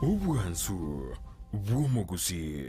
Obwansu bw'omogusii.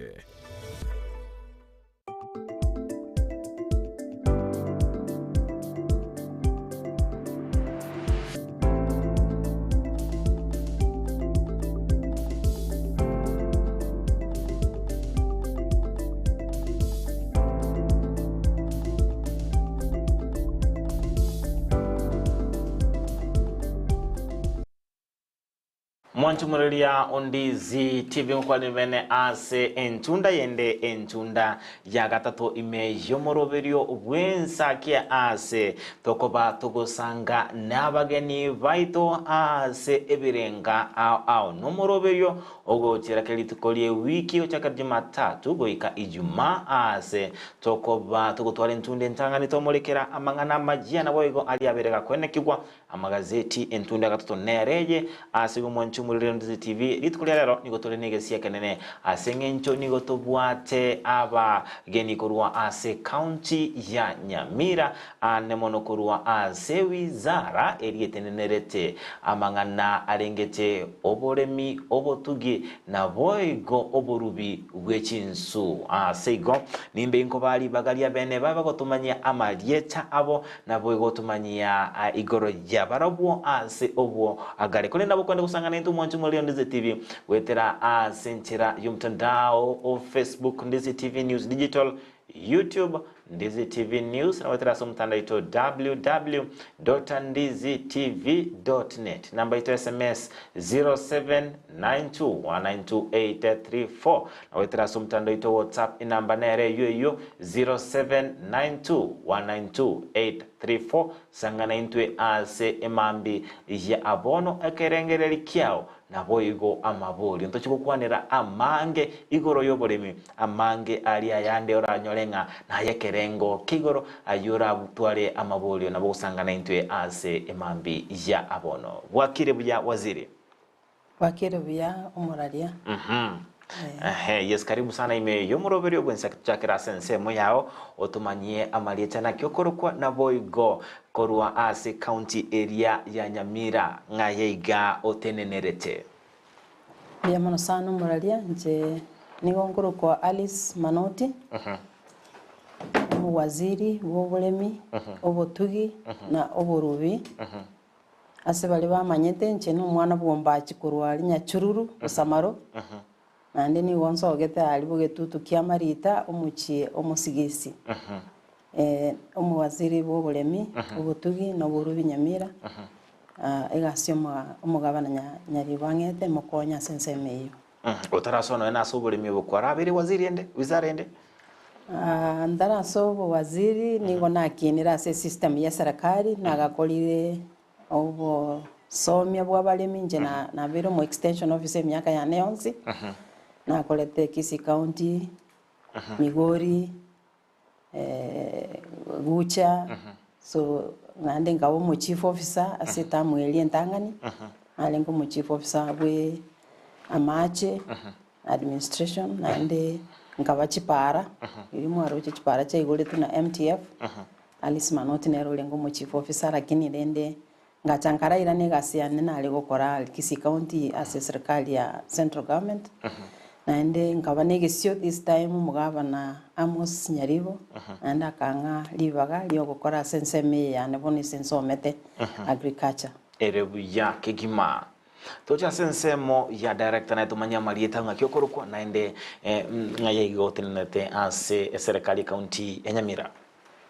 Mwanchumureria Ondizi TV nkwane bene ase entunda yende entunda ya gatato ime y'omoroberio bw'ensakia ase tokoba togosanga n'abageni baito ase ebirenga ao ao n'omoroberio ogochera kera rituko ri'ewiki gochakera Jumatatu goika Ijumaa aase tokoba togotwara entunda entang'ani tomorekera amang'ana amayia naboigo aria abere gakwenekigwa amagazeti entunda ya gatato nere eye ase igo mwanche omorero Ndizi TV rituko ria rero nigo tore negesia ekenene ase eng'encho nigo tobwate abageni korwa ase county ya Nyamira Aane mono korwa ase wizara eria etenenerete amang'ana arengete oboremi, obotugi, naboigo oborubi bwe chinsu. Ase igo, nimbe inkobaa ribaga ri'abene babe bagotomanyia amarieta abo, naboigo gotomanyia igoro ya barabwo ase obwo agare. Korende nabo kwenda gosang'ana intwe mwanche omorero Ndizi TV goetera ase enchera y'omotandao o Facebook Ndizi TV News Digital, YouTube, Ndizi TV News, na goetera ase omotandao oito www.ndizitv.net. Namba yaito ya SMS 0792192834 na goetera ase omotandao oito WhatsApp enamba nere eyio eyio 0792192834. Sang'ana intwe ase emambi ya abono ekerengereri kiao Naboigo amaborio ntochie gokwanera amange igoro y'oboremi, amange aria ayande oranyore ng'a nayekerengo kia igoro, ayio oratware amaborio nabo ogosangana intwe ase emambi ya abono. Bwakire buya Waziri? Bwakire buya omoraria. Ehe, yes, karibu sana ime y'omoroberio bwensi ake tochakere ase ensemo yao otomanyie amarieta naki okorokwa naboigo Korwa ase county eria ya Nyamira ng'aye iga otenenerete. Mbuya mono sana omoraria, inche nigo nkorokwa Alice Manoti, omowaziri bw'oboremi, obotugi na oborubi. Ase baria bamanyete inche na omwana bw'ombachi korwa aria Nyachururu, Bosamaro, naende nigo nsogete aria bogetutu kia Marita omochie omosigisi. Omowaziri bw'oboremi, obotugi, na oborubi Nyamira, egasi omogabana Nyaribo ang'ete mokonye ase ensemo eyio. Otarasoa nonya nase oboremi obo kwarabeire waziri ende, wizara ende? Ntarasoa obowaziri nigo nakinire ase esystem ya eserekari, nagakorire obosomia bw'abaremi, inche nabeire omo extension officer emiaka yane yonsi, nakorete Kisii County, Migori, Gucha, so naende nkaba omo chief officer ase etamu eria entang'ani, narenge omo chief officer bwe amache, administration, naende nkaba chipara, riria mwaroche chipara chiaigoretwe na MTF, Alice Manoti nere orenge omo chief officer lakini rende ngacha nkarairana egasi yane nare gokora Kisii County ase eserikari ya central government, naende nkaba na egesio this time omogabana Amos Nyaribo, naende akang'a ribaga riogokora ase ensemo eye yane bono ase nsomete agriculture. Ere buya kegima. Toche ase ensemo ya director naye tomanye amarieta ng'aki okorokwa naende ng'ai aiga otenenete ase eserekari ecounty ya Nyamira.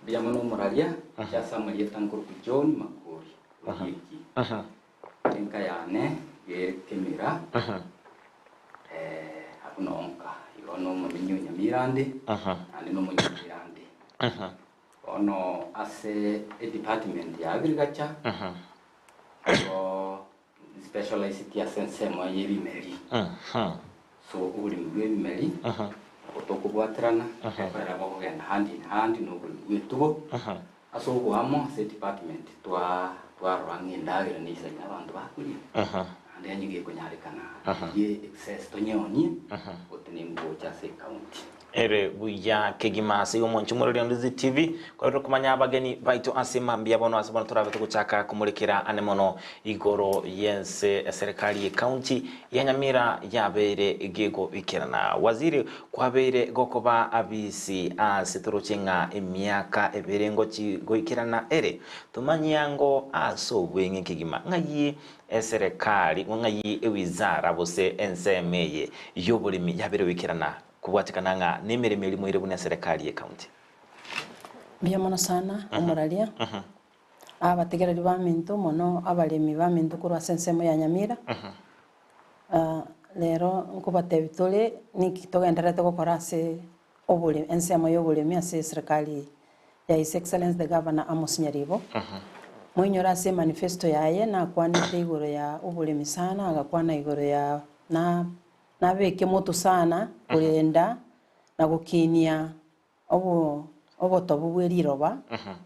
Mbuya mono omoraria, inche ase amarieta nkorokwa John Makori Ondieki. Enka yane iga ere Kemira, abwo noo nka. Igo nomomenyi o Nyamira ande, naende nomonyamira ande. Bono ase edepartment ya agriculture, igo nspecialiseti ase ensemo y'ebimeri. So oboremi bw'ebimeri nabo tokobwaterana, tokorera bokogenda hand in hand na oboremi bw'etugo, ase oboamo ase edepartment twa twarora ng'a endagera neisaine abanto bakoria, naende onye gekonyarekana riria excess tonyeonie, otenengu gocha ase ecounty. Ere buya kegima ase igo omonche omoreri o Ndizi TV, kwarire komanya abageni baito ase mambia bono ase bono torabe togochaka komorekera ane mono igoro y'ense eserekari ye county ya Nyamira yabeire gegoikerana. Waziri kwabeire gokoba abisi ase toroche ng'a emiaka ebere ngochi goikerana ere tomanyie ango ase obweng'e kegima ng'ai eserekari ng'ai ewizara gose ensemo eye y'oboremi yabeire goikerana Kobwatekana ng'a nemeremo eria moire buna eserekari y'ecounty. Mbuya mono sana omoraria, abategereri baminto mono abaremi baminto korwa ase ensemo ya Nyamira. Rero nkobatebia tore ninki togendererete gokora ase obore ensemo ya oboremi ase eserekari ya His Excellency the Governor Amos Nyaribo. Moinyore ase emanifesto yaye nakwanete igoro ya oboremi sana, agakwana igoro ya na Nabeke moto sana korenda na gokinia obotobu bwe riroba,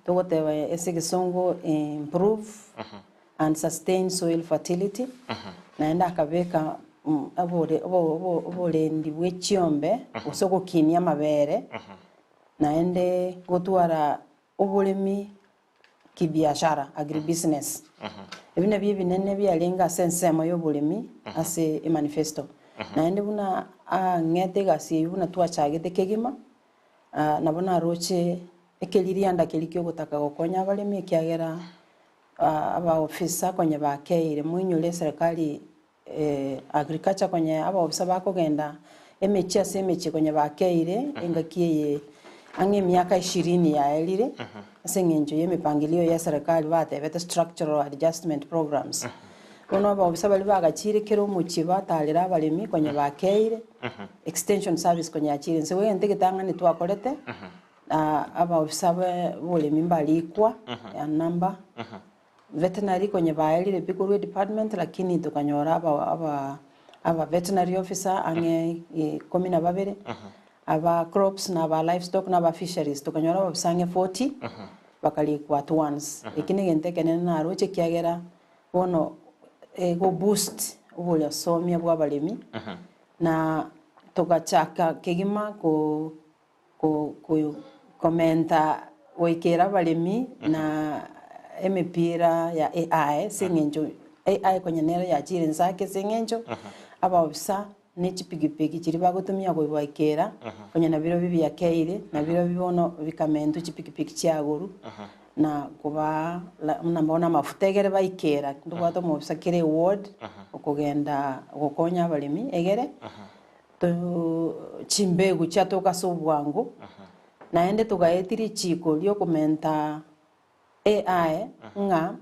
togoteba ase egesongo improve and sustain soil fertility, naende akabeka oborendi bwe chiombe gose ogokinia amabere, naende gotwara oboremi kibiashara, agribusiness. Ebi nabio ebinene biarenge ase ensemo y'oboremi ase emanifesto. Naende buna ang'ete egasi eyio buna twachagete kegima, nabo naroche ekeririanda keria kiogotaka gokonya abaremi ekiagera abaofisa konya bakeire moinyore eserekari Agriculture konya abaofisa bakogenda emechie ase emechie konya bakeire engaki eye ang'e emiaka ishirini yaerire ase eng'encho ya emepangilio ya eserekari batebete structural adjustment programs. Bono abaofisa baria bagachire kera omochie batarera abaremi konya bakeire, extension service konya yachire inse. Igo egento egetang'ani twakorete, abaofisa ba oboremi mbarikwa ya number. Veterinary konya baerire pi korwa edepartment lakini tokanyora aba aba aba veterinary officer ang'e ikomi na babere, aba crops na aba livestock na aba fisheries tokanyora ababisa ang'e 40 bakarikwa at once. Eki na egento ekenene naroche ekiagera bono ego boost oborasomia bwa abaremi na togachaka kegima ko Komenta goikera abaremi na emepira ya AI ase eng'encho AI konya nero yachire inse ake ase eng'encho abaofisa ne chipikipiki chiria bagotumia kobaikera konya nabirobio biakeire nabirobio bono bikamentwa chipikipiki chiagorwa na kobaa buna bono amafuta egere baikera ntobwate omobisa kera eward okogenda gokonya abaremi egere Chimbegu chiatoka ase obwango, naende togaetia richiiko ri'okomenta AI ng'a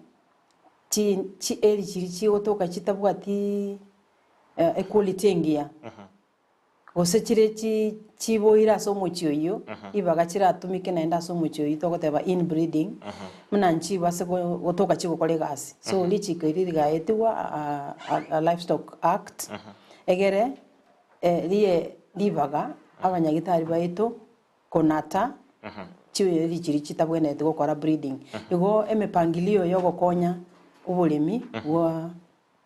chieri chiria chigotoka chitabwati equality engiya, gose chire chiboire ase omochie oyio, ribaga chiratumike naende ase omochie oyio togoteba inbreeding, buna nchibase gotoka chigokora egasi. So richiiko eri rigaetigwa Livestock Act. Egere rie ribaga abanyagitari baito konata chieri chiria chitabwenereti gokora breeding. Igo emepangilio yogokonya oboremi bwa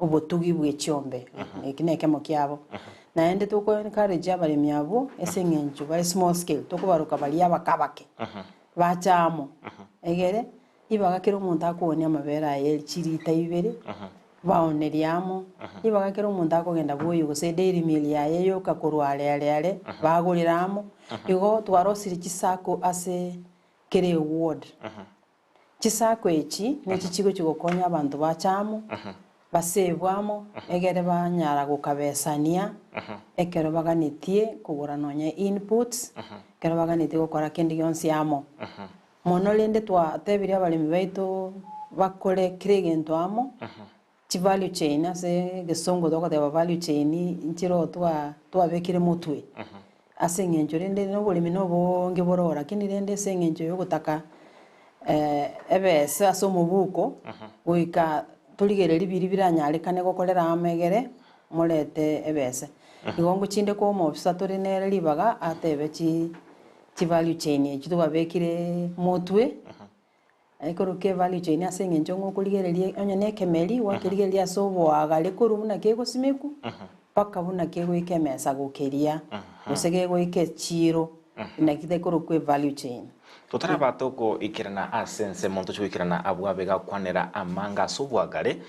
obotugi bwe chiombe eki nekemo kiabo. Naende toko encourage abaremi abwo ase eng'encho bare small scale tokobaroka baria abake abake bacha amo egere Ribaga kera omonto akoonia amabere aye chilita ibere, baonerie amo. Ribaga kera omonto akogenda bwoyio gose edairy meal yaye yoka korwa are are are, bagorera amo. Igo twarosirie chisacco ase kera eward. Chisacco echi nechi chigochi gokonya abanto bache amo, basebwe amo, egere banyara gokabesania ekero baganetie kogora nonye inputs, ekero baganetie gokora kende gionsi amo. Mono rende twatebirie abaremi baito bakore kera egento amo, chi value chain ase egesongo togoteba value chain nchiroo twa twabekire motwe, ase eng'encho rende na oboremi na oboonge boroo lakini rende ase eng'encho ya ogotaka ebesa ase omobuko, goika torigererie biria biranyarekane gokorera amo egere morete ebesa. Igo ngochinde kwa omofisa tore nere ribaga atebe chi. Chivalue chain echio twabekire motwe, ekero kia evalue chain ase eng'encho ng'a okorigereria onye na ekemeri gwakerigereria ase oboagare korwa buna kegosimekwa, mpaka buna kegoika emesa gokeria, gose kegoika echiiro. Naki tekorokwa evalue chain. Totaraba togoikerana ase ensemo ntoche goikerana abwo abe gakwanera amanga ase obwagare.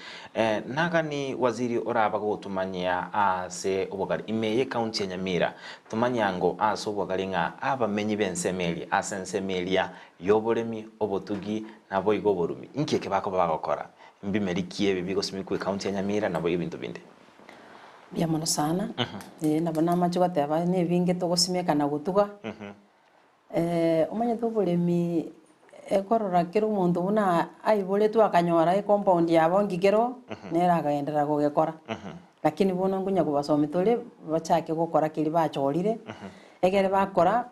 Nagani waziri oraba gotomanyia ase obwagare ime ye county ya Nyamira tomanye ango ase obwagare ng'a abamenyi b'ensemo eria ase ensemo eria y'oboremi, obotugi naboigo oborumi inki eke bakoba bagokora? Mbimeri ki ebi bigosimekwa ecounty ya Nyamira naboigo ebinto binde? Mbuya mono sana, nabo namache goteba nebinge togosimeka na gotuga. Omanyete oboremi ekorora kera omonto buna aiboretwe akanyora ecompound yabo nki kero, nere akagenderera gogekora. Lakini bono nkonya kobasomia tore, bachake gokora keria bachorire, ekere bakora,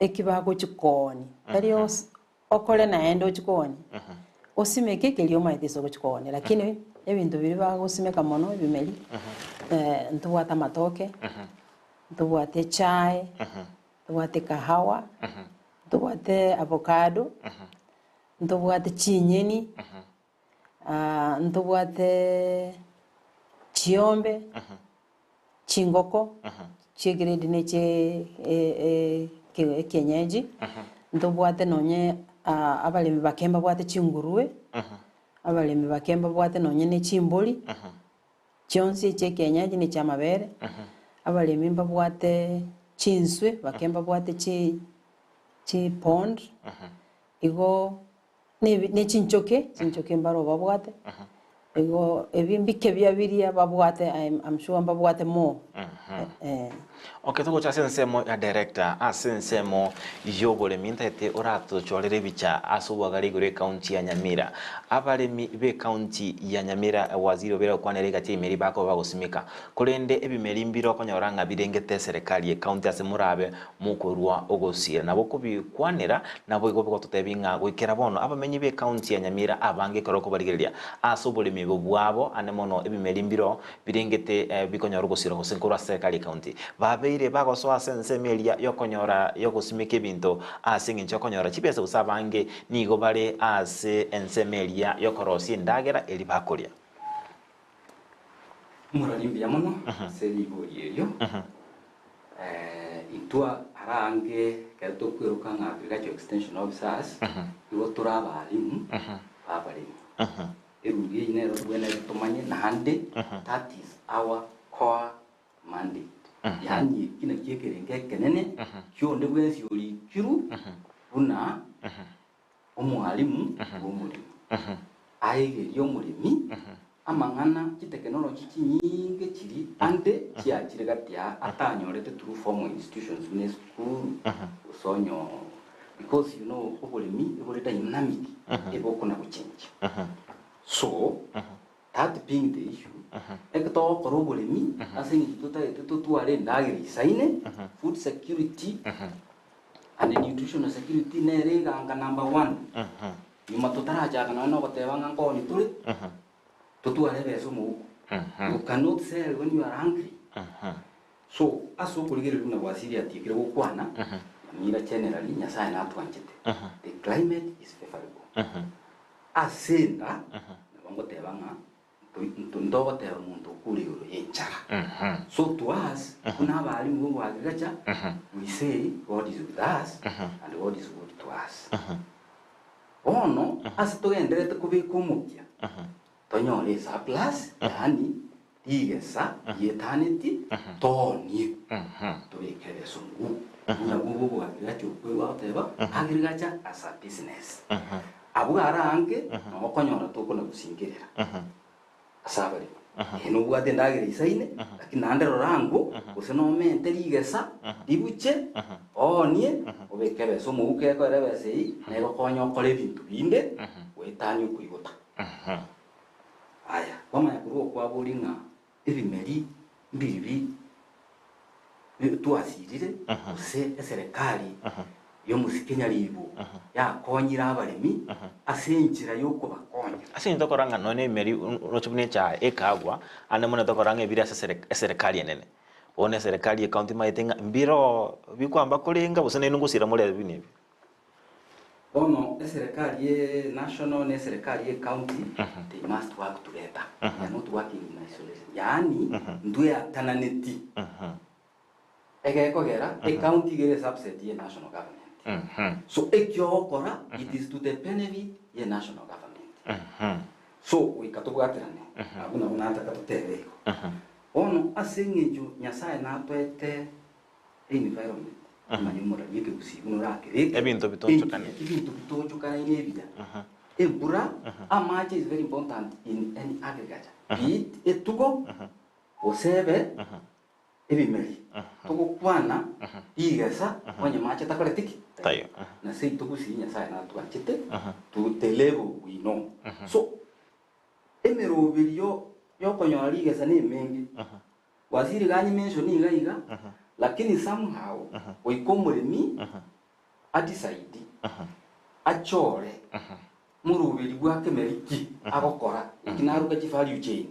eki bagochi koonia, tari ose okore naende ochie koonia, osimeke keria omanyete ase ogochi koonia. Lakini ebinto biria bagosimeka mono ebimeri, ntobwate amatoke, ntobwate echae. Ntobwate kahawa, ntobwate avocado, ntobwate chinyeni, ntobwate chiombe, chingoko, chi'egrade na echie ekienyeji, ntobwate nonye abaremi bake mbabwate chingurue, abaremi bake mbabwate nonye ne chimbori, Chionsi echi'ekienyeji na echi'amabere, abaremi mbabwate chinswe, bake mbabwate chi chipond, igo nebi ne chinchoke, chinchoke mbaro babwate, igo ebi mbike bia biria babwate I'm I'm sure mbabwate more eh. Okay, togocha ase ensemo ya director, ase ensemo y'oboremi ntaete oratochorere ebicha ase obwagare igoro y'ecounty ya Nyamira. Abaremi b'ecounty ya Nyamira waziri obeire gokwanera egati y'emeri bakoba bagosimeka. Korende ebimeri mbire okonyora ng'a birengete eserekari y'ecounty ase morabe mokorua ogosiira. Nabo okobikwanera naboigo bigototebi ng'a goikera bono abamenyi b'ecounty ya Nyamira abange ekero okobarigereria ase oboremi obo bwabo ande mono ebimeri mbiro Birengete bikonyora ogosira gose nkorwa ase serikali y'ecounty. Babeire bagosoa ase ensemo eria y'okonyora y'ogosimeka ebinto ase engencho y'okonyora chibesa gose abange nigo bare ase ensemo eria y'okorosia endagera eria bakoria. Omorori mbuya mono ase ribori erio. Intwe ara ange ekero tokweroka ng'a agricultural extension officers, igo tore abalimu ba abaremi. Erugi eyio nero tobwenerete tomanye naende that is our core mandate. Yaani eki nakio ekerengo ekenene kionde bwensi orikirwe buna omwalimu bw'omoremi. Aegerie omoremi amang'ana chitekenoloji chinyinge chiri ande chiachire gati aa atanyorete through formal institutions buna esukuru gose onye Because you know oboremi ebore dynamic ebokona gochenjia. So that being the issue, ekero togokora oboremi ase eng'encho totagete totware endagera isaine, food security and nutritional security nere eganga number one. Nyuma totarachaka nonya na ogoteba ng'a nkoni tore, totware ebesa omouko. You cannot sell when you are hungry. So, ase okorigereria buna Bwasiri atiekire gokwana, Nyamira generally, Nyasae natwanchete. The climate is favourable. Ase enda, nabo ngoteba ng'a nto- ntogoteba monto okure igoro y'enchara. So to us, buna abalimu b'obwagrigacha, we say God is with us and God is good to us. Bono, ase togendererete kobeka omokia, Tonyore esurplus, yaani rigesa rietaneti, toonie, tobeke ebesa omogoko. Obwo nabwo obo obwagrigacha okoigwa agoteba, agrigacha as a business. Abwo ara ange nabo okonyora tokona gosingerera ase abaremi. Ee nobwate endagera isaine, lakini naende rora ango, gose nomente rigesa ribuche, oonie, obeke ebesa omouko ekoera ebesa eyio, negokonya okore ebinto binde, goetania okoigota. Aya, kwamanya korwa okwaboria ng'a ebimeri mbiribi twasirire, gose eserekari y'omosike nyaribo yakonyire abaremi ase enchera y'okobakonya. Ase eng'encho tokora ng'a nonya ebimeri roche buna echae ekagwa, ande mono tokora ng'a ebire ase eserekari enene. Bono eserekari y'ecounty emaete ng'a mbiroo bikwamba korenga gose nainwe ngosira more buna ebi. Bono eserekari ye national na eserekari ye county they must work together. They are not working in isolation. Yaani ntweatananeti. Egekogera ecounty iga ere subset ye national government. So ekio ogokora it is to the benefit ye national government. So goika tobwaterane abwo nabo nataka totebe igo. Bono ase eng'encho Nyasaye natoete environment omanye omorari ekegusii buna orakereke Ebinto bitochokane. engiya, ebinto bitochokanaine ebiya. Embura, amache is very important in any agriculture, be it etugo gose ebe ebimeri. Togokwana rigesa onye mache takoreti ki? Taiyo. Na seito gusii Nyasaye natwanchete to the level we know. So emeroberio yokonyora rigesa nemenge. Waziri iga mention iga iga lakini somehow goika omoremi a decide achore moroberi bwa kemeri ki agokora eki naruka chi value chain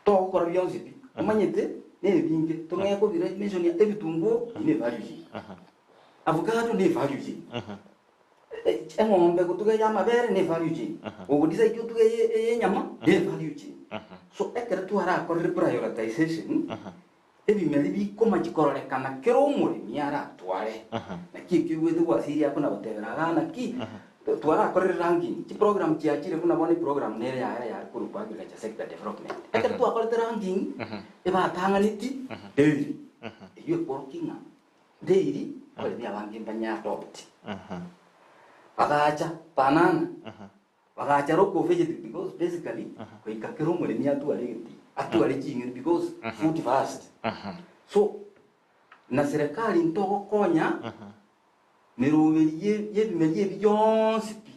togokora bionsi pi omanyete nebinge tong'ee kobira mention ya ebitunguo ne value chain avocado ne value chain eng'ombe gotuga ya amabere ne value chain ogo decide otuge eye enyama ne value chain so ekero twarakorire prioritization ebimeri bikomachi kororekana kera omoremi aratware naki ekio oigwete gwasiria ako nagotebera igaa naki twarakorire ranking chiprogram chiachire buna bono eprogram nere yaya yare korokwa agriculture sector development ekero twakorete ranking ebatang'aneti dairy eywo ekorokia ng'a dairy abaremi abange mbanye adopt bagacha banana bagacha local vegetable because basically goika kera omoremi atware egeti atware ching'eni because food first so na serikali ntogokonya meroberi ye ebimeri ebi bionsi pi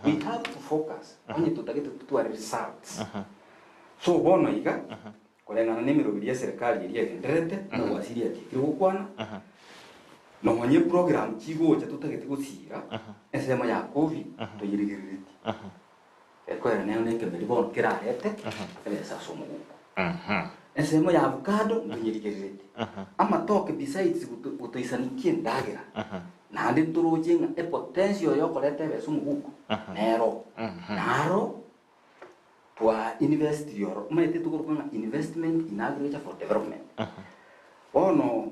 we have to focus onye totagete totware results so bono iga koreng'ana na emeroberi ya serikali eria egendererete buna gwasiri atiekire gokwana nonye program chigocha totagete gosira ensemo ya coffee toyerigerereti ekoera nero na ekemeri bono kerarete ebesa ase omoguko ensemo ya avocado ntonyerigerereti amatoke besides gotoisanikia endagera naende ntoroche ng'a epotential yokoreta ebesa omoguko nero naro twa investiri oro omanyete tokorokwa ng'a investment in agriculture for development bono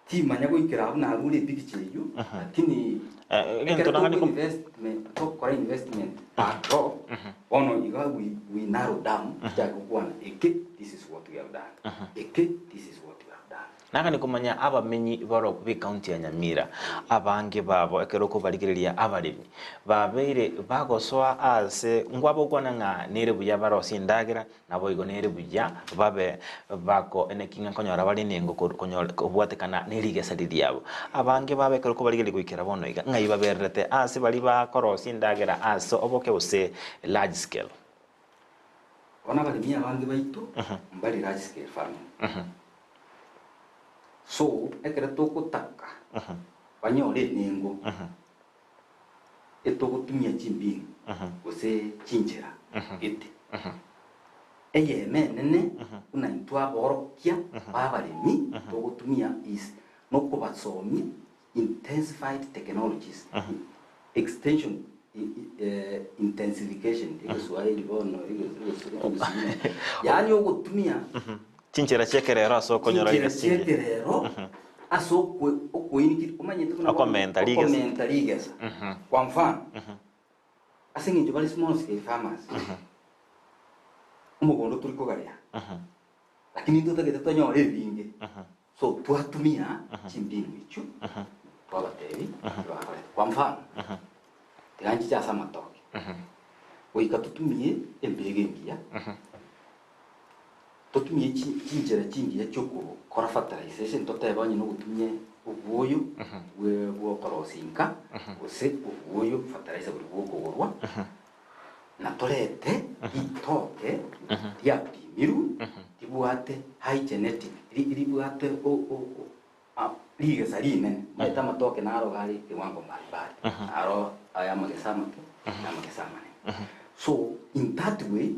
timanya goikera abwo narure epikicha eywo lakini egento ekero nang'ani toko investment tokora investment per crop bono iga we narrow down tochake gokwana eke this is what we have done eke this is what we have done. Nagani komanya abamenyi barokwo b'ecounty ya Nyamira abange babo ekero okobarigereria abaremi babeire bagosoa ase ngwabokwana ng'a nere buya barosie endagera naboigo nere buya babe bako eneki ng'a nkonyora bare nengo konyora kobwatekana ne rigesa ririabo. Abange babo ekero okobarigereria goikera bono iga ng'ai babererete ase baria bakorosia endagera ase oboke gose large scale. Bono abaremi abange baito mbari large scale farming. So ekero togotaka banyore enengo etogotumia chimbinu gose chinchera gete eyemo enene buna intwe aborokia ba abaremi togotumia is nokobasomia intensified technologies extension intensification egeswahili bono yaani ogotumia Chinchera chi'ekerero ase okonyora chinchera rigesa chingiya. chi'ekerero ase okoinikiri omanyete buna bono Okomenta rigesa. okomenta rigesa kwa mfano ase eng'encho bare small scale farmers omogondo tori kogaria lakini ntotagete tonyore ebinge so twatumia chimbinu echio twabatebi bakorete kwa mfano tiga nchiche ase amatoke goika totumie embego engiya totumie chinchera chingiya chiokokora fertilization totebe onye nogotumia obwoyo bwokorosia nka gose obwoyo fertilizer bori bwokogorwa na torete ritoke riapimirwe ribwate high genetic ribwate rigesa rinene omanyete amatoke naro iga are ekiwango mbalimbali aro aya amagesa amake na amagesa amanene so in that way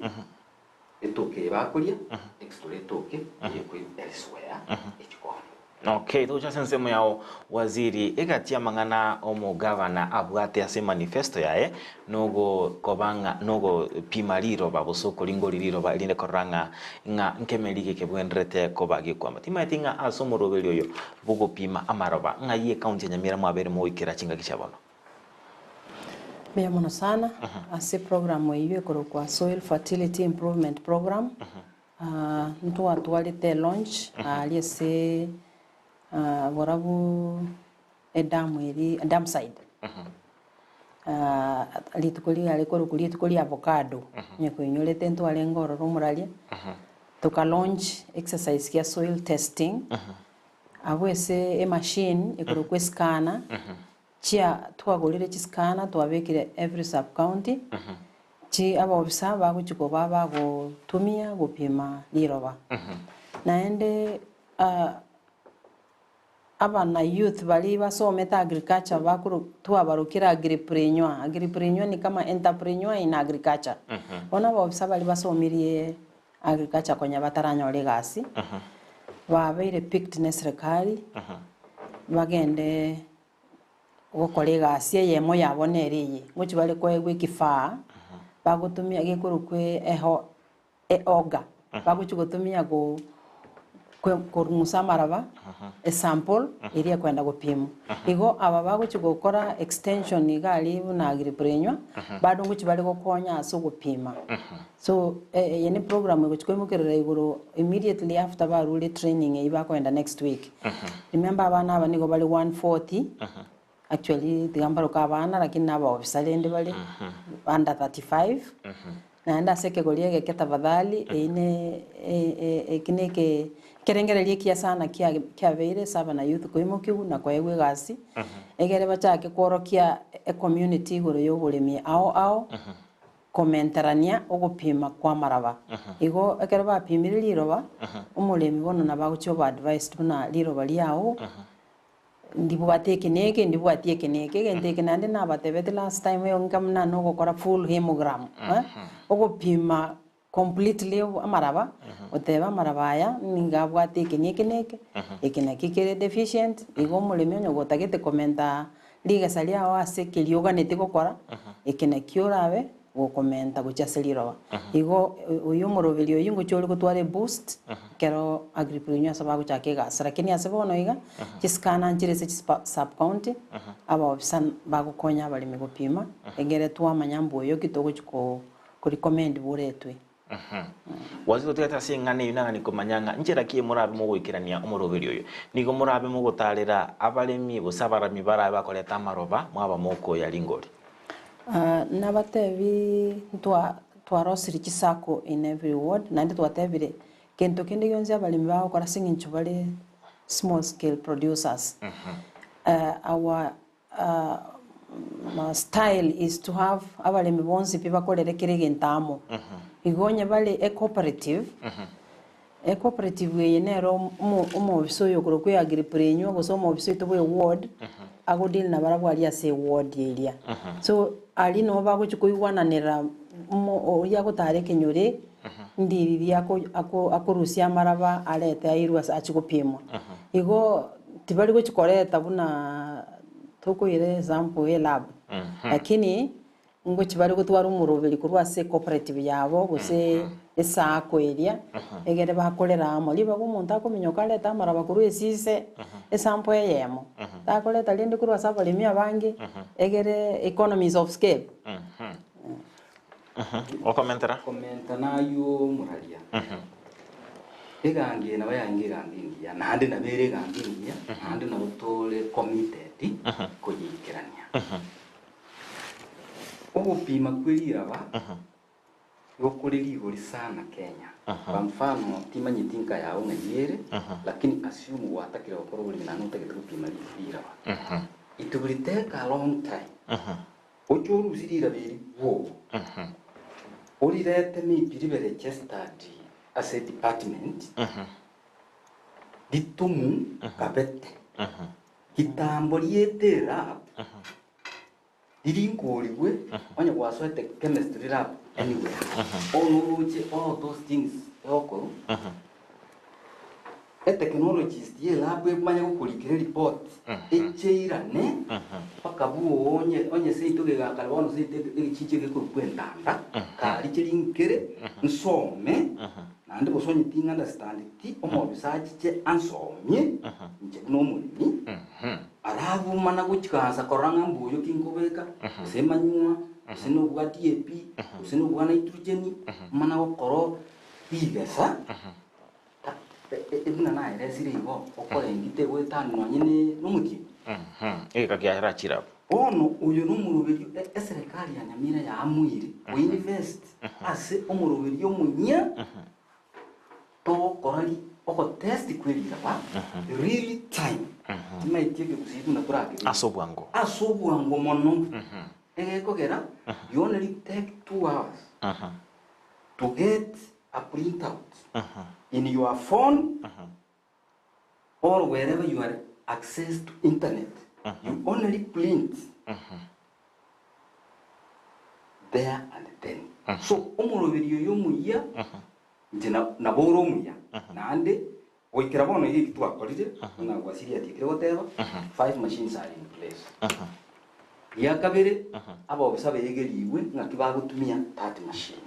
etoke eye bakoria next ore etoke eye ekoi elsewhere echikoni. Okay, togocha ase ensemo yao waziri, egati y'amang'ana omogavana abwate ase manifesto yaye nogo koba ng'a nogopima riroba gose okoringori riroba erinde korora ng'a ng'a nkemeri gekebwenderete koba gekwama. Timaeti ng'a ase omoroberi oyo bw'ogopima amaroba ng'ai ecounty ya Nyamira mwabeire mogoikera chingaki chia bono? Mbuya mono sana ase program eyio ekorokwa Soil Fertility Improvement Program. Ntwatwarete elaunch aaria ase borabu edamu eria dam side. Rituko riare korokwa rituko ria avocado, onye koinyorete ntwarenge ororo omoraria, toka launch exercise gia soil testing, abwo ase emachine ekorokwa escanner, Chia twagorire chiscanner twabekire every sub county, chi abaofisa bagochia koba bagotumia gopima riroba. Naende abana youth baria basomete agriculture bakoro twabarokire agripreneur, agripreneur ni kama entrepreneur in agriculture. Bono abaofisa baria basomirie agriculture konya bataranyora egasi, babeire picked ne serikali, bagende gokora egasi eyemo yabo nere eye, ngochia bare koegwa ekifaa, bagotumia gekorokwa eho eoga, bagochia gotumia go korung'usa amaraba, esample eria ekwenda gopimwa. Igo aba bagochia gokora extension iga aria buna agriprenywa, bado ngochia bare gokonya ase ogopima. So eye ne program egochia koimokerera igoro immediately after barure training eyio bakoenda next week. Remember abana aba nigo bare 140, actually tiga mbaroke abana lakini na abaofisa rende bare under 35, naende ase ekegori egeke tafadhali eyio ne eki na eke ekerengererio ekiya sana kia kiabeire ase abana youth koimokiwa na koegwa egasi, egere bachake kworokia ecommunity igoro ya oboremi ao ao. Komenterania ogopima kw'amaraba. Igo ekero bapimire riroba, omoremi bono nabo agochia oba advised buna riroba riao ndibwate eke na eke, ndibwati eke na eke. Egento eke naende nabatebetie last time eyo nka buna nogokora full hemogram, ogopima completely amaraba, otebe amaraba aya nigo abwate eke na eke na eke, eke naki kere deficient, igo omoremi onye gotagete komenta rigesa riao ase keria oganeti gokora, eke nakio orabe gokomenta gochia ase riroba. Igo oyio omoroberi oyio ngochia ore gotwara eboost ekero agripreneur ase bagochaka egasi. Lakini ase bono iga, chiscanner nchire ase chispa sub county, abaofisa bagokonya abaremi gopima, egere twamanya mbu oyo ki togochia ko korecommend boretwe. Gose totigate ase eng'ana eyio nagani komanya ng'a nchera ki morabe mogoikerania omoroberi oyo. Nigo morabe mogotaarera abaremi gose abarami barabe bakoreta amaroba mwaba mokoya ringori. Nabatebi ntwa twarosirie chisacco in every ward naende twatebire kento kende gionsi abaremi bagokora ase eng'encho bare small scale producers our style is to have abaremi bonsi pi bakorere kera egento amo. Igo onye bare ecooperative, ecooperative eye nero omo omobisa oyo okorokwa eagriprenywa gose omobisa oito bwa eward, agodeal nabarabwo aria ase eward eria. So aria nabo bagochia koigwananera omo oria agotara ekenyoro, ndiriria ako ako akorusia amaraba arete airwe ase achie gopimwa. Igo Tibari gochia koreta buna tokoira example ye lab, lakini ngochia bare gotwara omoroberi korwa ase ecooperative yabo gose esacco eria, egere bakorera amo. Ribaga omonto akominyoka arete amaraba korwa esise, esample eyemo, takoreta rende korwa ase abaremi abange, egere economies of scale. Okomentera? Komenta nayio omoraria. Egangi eye nabo yaenge egangi engiya, naende nabo ere egangi engiya, naende nabo tore committed koyeikerania. Ogopima kwe riraba igo kore rigori sana Kenya. Kwa mfano timanyeti nka yao ng'ai ere, lakini assume gwatakire gokora oboremi naende otagete gopima riraba. It will take a long time. Oche orusie riraba eri bwogo, orirete maybe ribe registered ase department, ritomu kabete, kitambo riete elab, ririnkorigwe, onye gwasoete chemistry lab anywhere, bono oroche all those things egokorwa. Etekinologist ye elab emanye gokorikera eripoti echeirane mpaka bwooo onye onye seito gegakare bono seito egechiche gekorokwa entanda kari cherinkere nsome naende gose onye ting understandeti omobisa achiche ansomie inche buna omoremi alafu mana gochikansa korora ng'a mbuya ki nkobeka gose emanywa gose nobwa DAP gose nobwa nitrogen mana gokora rigesa. Buna naeresire igo, okorengita egoetania nonye nomotienyi. Egeka kiarachire abwo. Bono oyo nomoroberio eserekari ya Nyamira yaamuire koinvest ase omoroberio omonyia togokora ogotest kwe riraba real time. Timaeti ekegusii buna torakebeke. Ase obwango. Ase obwango mono. Egekogera you only take 2 hours to get a printout in your phone or wherever you are access to internet you only print there and then. So omoroberi oyo omuya inche nabo ore omuya naende goikera bono iga eki twakorire buna Gwasiri atiekire goteba five machines are in place. Ria kabere abaofisa beegerigwe ng'aki bagotumia that machine.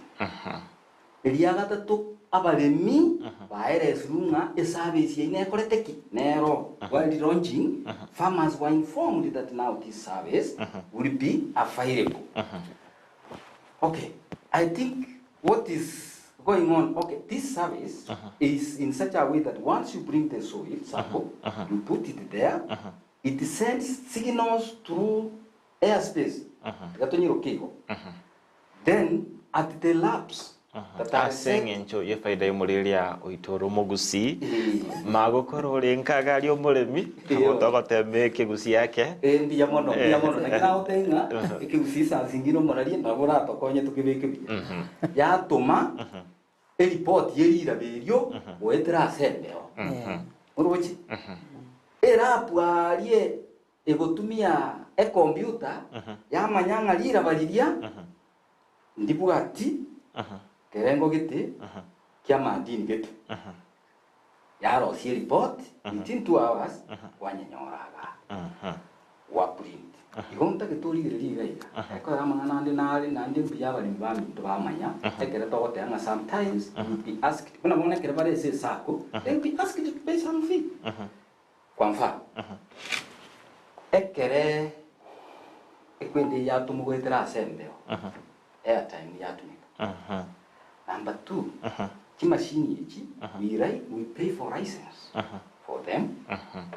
Eria gatato, abaremi baeresirwe ng'a eservice yaino ekorete ki? Nero. While launching, farmers were informed that now this service will be available. Okay, I think what is going on, okay, this service is in such a way that once you bring the soil sample, you put it there, it sends signals through airspace. Tiga tonyiroke igo. Then at the labs that are Ase set. eng'encho y'efaida y'omoreria oito ore omogusii, magokoro ore nkaga aria omoremi, Eyo. togotema ekegusii ake. Eh, mbuya mono, mbuya mono. Naki nagotebia ng'a ekegusii saa zingine omoraria nabo oratokonye tokebeke buya. Yatoma eripoti ye riraba erio goetera ase embeo. Oroche? Erapu aria Egotumia ekombiuta yamanya ng'a riraba riria ndibwati kerengo gete ki'amadini gete. Yarosia eripoti within 2 hours kwanyenyora igaa gwaprint. Igo ntagete origererie iga iga ekero amang'ana ande nare naende mbuya abaremi baminto bamanya ekere togoteba ng'a sometimes you will be asked buna bono ekere bare ase esacco they will be asked to pay some fee. Kwa mfano, ekere ekwende eye yatomwa goetera ase embeo, airtime yatumeka. Number two, chimashini echi we ri we pay for license for them,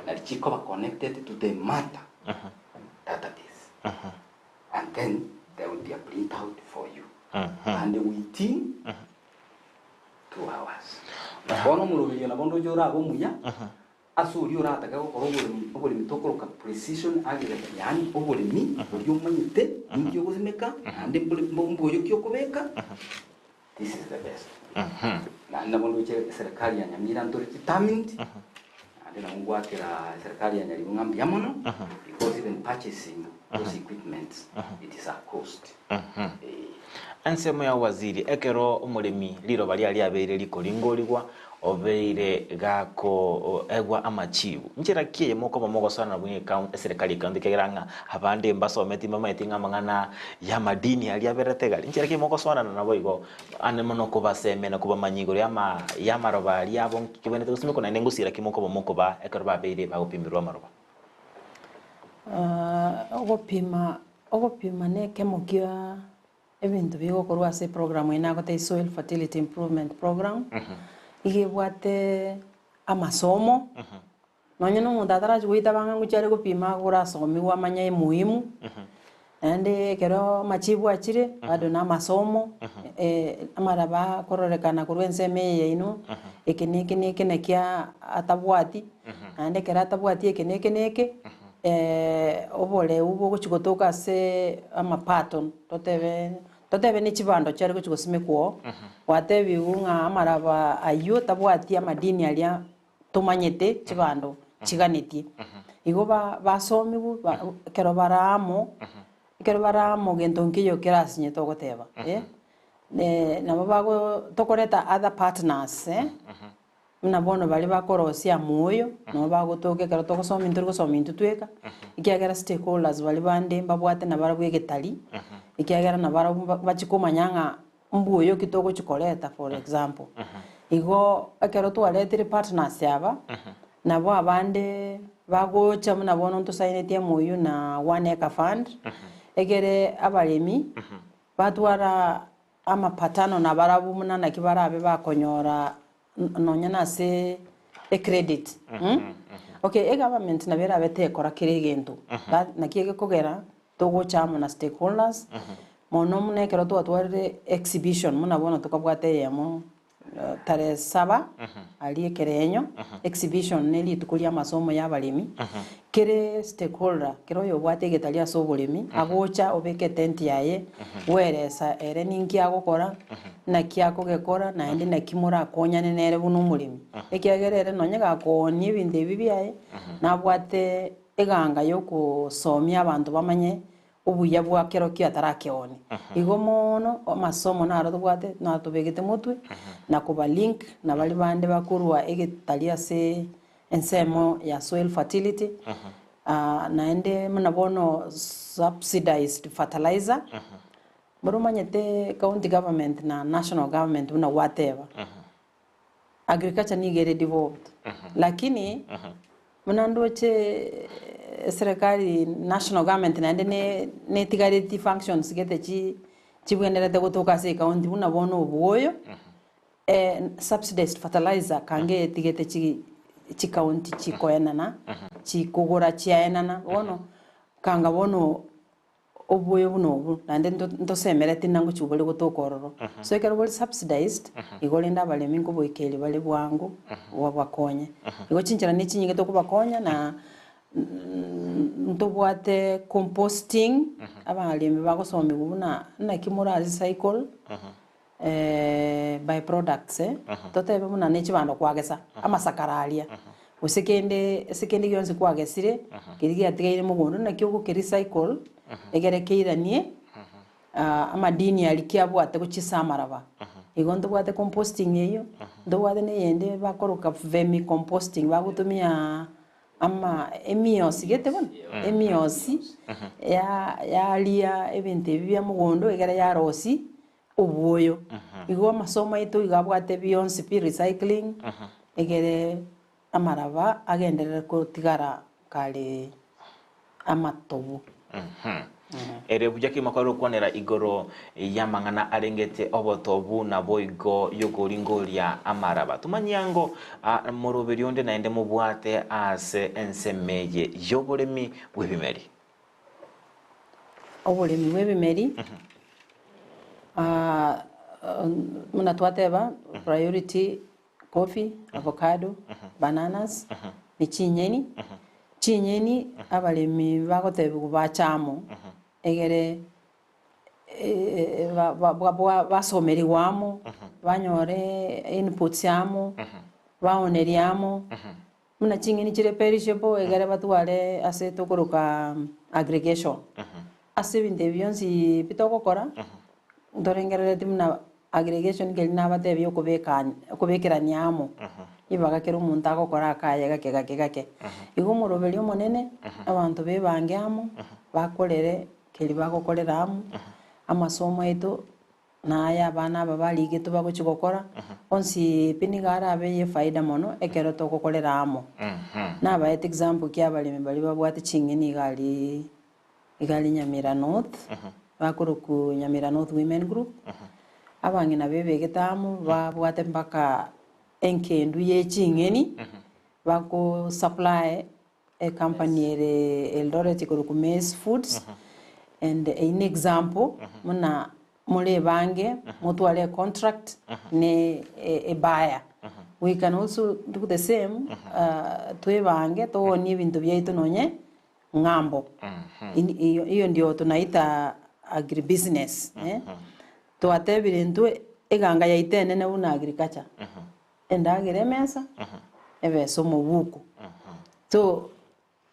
nari chikoba connected to the mata database and then there will be a printout for you and within 2 hours. Bono omoroberio nabo ndoche orabe omuya, ase oria oratake gokora oboremi, oboremi tokoroka precision agriculture, yaani oboremi oria omanyete ninki ogosimeka naende mbore mboyo ki okobeka, this is the best. Naende nabo ndoche eserekari ya Nyamira ntore determined, naende nabo ngwakera eserekari ya Nyaribo ng'a mbuya mono, because even purchasing those equipments, it is a cost. Eh. Ensemo ya waziri, ekero omoremi riroba riaye riabeire rikoringorigwa, obeire gakoegwa amachibu. Nchera ki eye mokoba mogosoana buna eserekari ekaunti ekiagera ng'a abande mbasometi mbamaeti ng'a amang'ana y'amadini aria aberete gari. Nchera ki mogosoanana naboigo ande mono kobasemia na kobamanyia igoro y'ama y'amaroba aria abo nki gosimekwa naende ngosira ki mokoba mokobaa ekero babeire bagopimerwa amaroba? Ogopima ogopima na ekemo kia ebinto bigokorwa ase eprogram eye nagotebia soil fertility improvement program, iga ebwate amasomo, nonye na omonto atarachia goitaba ng'a ngochia are gopima agorasomiwa amanye emuhimu, naende ekero amachibu achire bado na amasomo, amaraba akororekana korwa ensemo eye yaino, eke na eke na eke naki atabwati, naende ekero atabwati eke na eke na eke, oboreu bogochia gotoka ase amapato totebe totebe ne chibando chiare gochia gosimekwa oo, gwatebiwu ng'a amaraba aywo tabwati amadini aria tomanyete chibando chiganetie. Igo ba basomiwu ba ekero bare amo, ekero bare amo gento nkeiyo kerasinyete ogoteba eh, nabo bago tokoreta other partners eh. Buna bono baria bakorosia amoyo, nabo bagotoka ekero togosoma intwe tori gosoma intwe tweka, ekiagera stakeholders baria bande mbabwate nabarabwo egetari, ekiagera nabarabwo ba- bachia komanya ng'a mbuoyo ki togochia koreta for example. Igo ekero twaretire partners aba, nabo abande bagocha buna bono ntosaineti MOU na One Acre Fund, egere abaremi batwara amapatano nabarabwo buna naki barabe bakonyora nonya nase ecredit mm? Okay, egovernment nabo erabe tekora kera egento that naki egekogera togocha amo na stakeholders mono buna ekero twatwarire exhibition buna bono tokabwata eyemo tarehe saba aria ekerenyo exhibition ne rituko ria amasomo ya abaremi kere stakeholder kera oyobwate egetari ase oboremi agocha obeke etent yaye bweresa ere ninki agokora naki akogekora naende naki morakonyane nere buna omoremi ekiagera ere nonye gakoonia ebinto ebi biaye nabwate eganga yokosomia abanto bamanye obuya bwa kero ki atarakeoonia. Igo mono amasomo naro tobwate naro tobegete motwe na koba link na baria bande bakorwa egetari ase ensemo ya soil fertility naende buna bono subsidized fertilizer mboro omanyete county government na national government buna gwateba. Agriculture nigo ere devolved lakini buna ndoche eserekari national government naende ne netigareti functions gete chi chibwenerete gotoka ase ecounty buna bono obwoyo subsidized fertilizer kange etigete chi chicounty chikoenana chikogora chiaenana bono kanga bono Oboyo buna obwo, naende ntosemereti ng'a ngochia bore gotoka ororo. So ekero bore subsidized, igo rende abaremi nkoboikeria bare bwango, babakonye. Igo chinchera ne chinyinge tokobakonya na ntobwate composting, abaremi bagosomigwa buna naki mora recycle by products totebe buna ne chibando kwagesa, amasakara aria, gose kende ase kende gionsi kwagesire, keria giatigaire mogondo naki ogoke recycle, egere keiranie amadini aria kiabwate gochia ase amaraba. Igo ntobwate composting eyio, ntobwate na eyende bakoroka vermi composting bagotumia ama emiosi gete bono, emiosi ya yaria ebinto ebi bia mogondo egere yarosia obwoyo. Igo amasomo aito iga abwate bionsi pi recycling, egere amaraba agenderere kotigara kare amatobu. Ere buya kegima kware gokwanera igoro y'amang'ana arengete obotobu naboigo y'okoringoria amaraba. Tomanyie ango moroberi onde naende mobwate ase ensemo eye y'oboremi bw'ebimeri. Oboremi bw'ebimeri, buna twateba priority coffee, avocado, bananas, ne chinyeni. Chinyeni abaremi bagotebiwa bache amo, egere basomerigwe amo, banyore inputs amo, baonerie amo. Buna ching'eni chire perishable egere batware ase tokoroka aggregation. Ase ebinto ebi bionsi pi togokora, ntorengerereti buna aggregation keri nabatebie okobeka okobekerania amo, ribaga kera omonto agokora akaye gake gake gake. Igo omoroberi omonene, abanto bebange amo, bakorere keri bagokorera amo, amasomo aito. Na aya abana aba barigetwe bagochia gokora, onsi pi nigo arabe ye faida mono ekero togokorera amo. Nabaete example ki abaremi baria babwate ching'eni iga aria iga aria Nyamira North, bakorokwa Nyamira North Women Group, abang'ina bebegete amo babwate mpaka enkendu ye ching'eni, bako supply Ecompany ere Eldoret ekorokwa Maize Foods and eyio ne example buna more ebange motware econtract ne ebuyer. We can also do the same twebange toonie ebinto biaito nonye ng'ambo. Hiyo ndio tunaita agribusiness eh. Twatebire intwe eganga yaito enene buna agriculture. Endagera emesa, ebesa omobuko. So,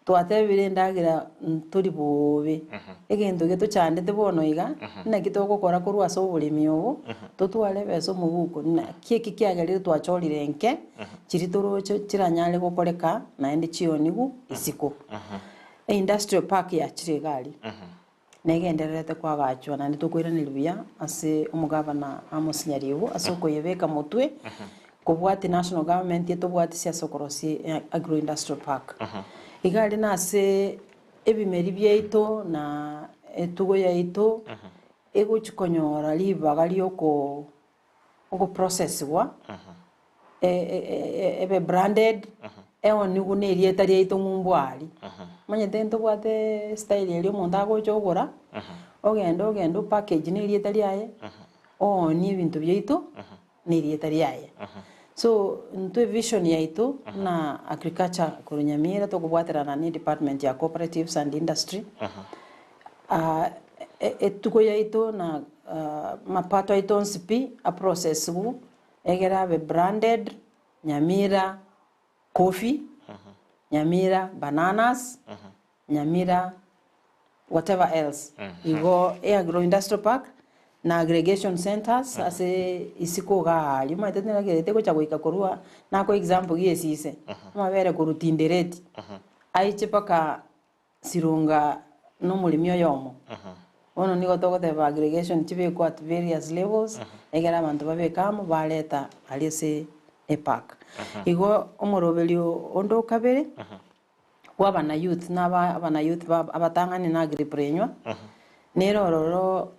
Twatebire endagera ntori bobe, egento getochandete bono iga, naki togokora korwa ase oboremi obo, totware ebesa omobuko, naki eki kiagerire twachorire nke, chiria toroche chiranyare gokoreka naende chioniwu isiko. Eindustrial park yachire iga aria, negendererete koagachwa naende tokoiraneria buya ase omogavana Amos Nyaribo ase okoyebeka motwe, kobwatia national government etobwatisia ase okorosia agro industrial park. Iga aria nase ebimeri biaito na etugo yaito egochi konyora ribaga rioko ogoprocessigwa, ebe branded, eonigwe na erieta riaito ng'umbu aria. Omanyete ntobwate style eria omonto agocha ogora, ogenda ogenda opackage na erieta riaye, oonie ebinto biaito na erieta riaye. So, intwe evision yaito buna agriculture korwa Nyamira tokobwaterana na edepartment ya cooperatives and industry, Etuko yaito na amapato aito onsi pi aprocessiwu egere abe branded Nyamira coffee, Nyamira bananas, Nyamira whatever else. Igo eagro industrial park na aggregation centres ase isiko igaa aria omanyete tinagerete gocha goika korwa nakoa example gie esise, amabere korwa Tindereti aiche mpaka Sironga nomoremi oyomo. Bono nigo togoteba aggregation chibekwe at various levels, egere abanto babeke amo bareta aria ase epark. Igo omoroberio onde okabere, bwa abana youth na aba abana youth ba abatang'ani na agriprenwa, nere ororo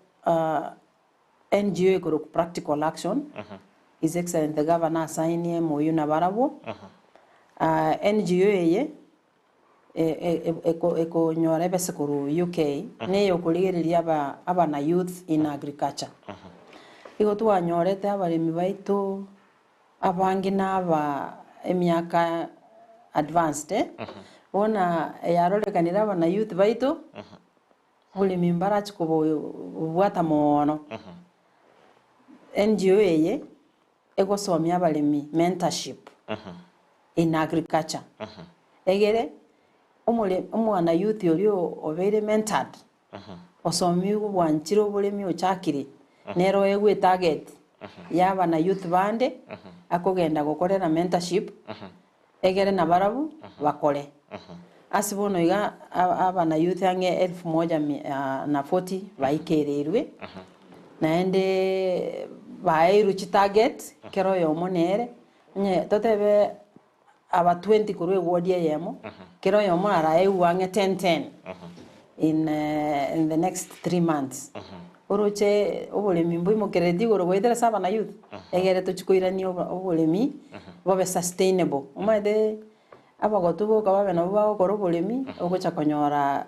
NGO ekorokwa Practical Action, His Excellency the Governor asainie MOU nabarabwo. NGO eye ekonyora ebese korwa UK neyokorigereria abana youth in agriculture. Igo twanyorete abaremi baito abange na aba emiaka advanced eh, bono yarorekanire abana youth baito, oboremi mbarachi kobobwata moono. NGO eye egosomia abaremi mentorship in agriculture egere omore omwana youth oria obeire mentored osomigwe bwanchire oboremi ochakire nere oegwe etarget ya abana youth bande akogenda gokorera mentorship egere nabarabwo bakore. Ase bono iga abana youth ang'e elfu moja na forty baikereirwe, naende baeirwe chitarget kera oyomo nere, onye totebe aba twenty korwa eward eyemo, kera oyomo araeigwe ang'e ten ten in in the next 3 months. Oroche oboremi mboimokerereti igoro goetera ase abana youth, egere tochi koirania oboremi bobe sustainable. Omanyete abagotu boka babe nabo bagokora oboremi, ogocha konyora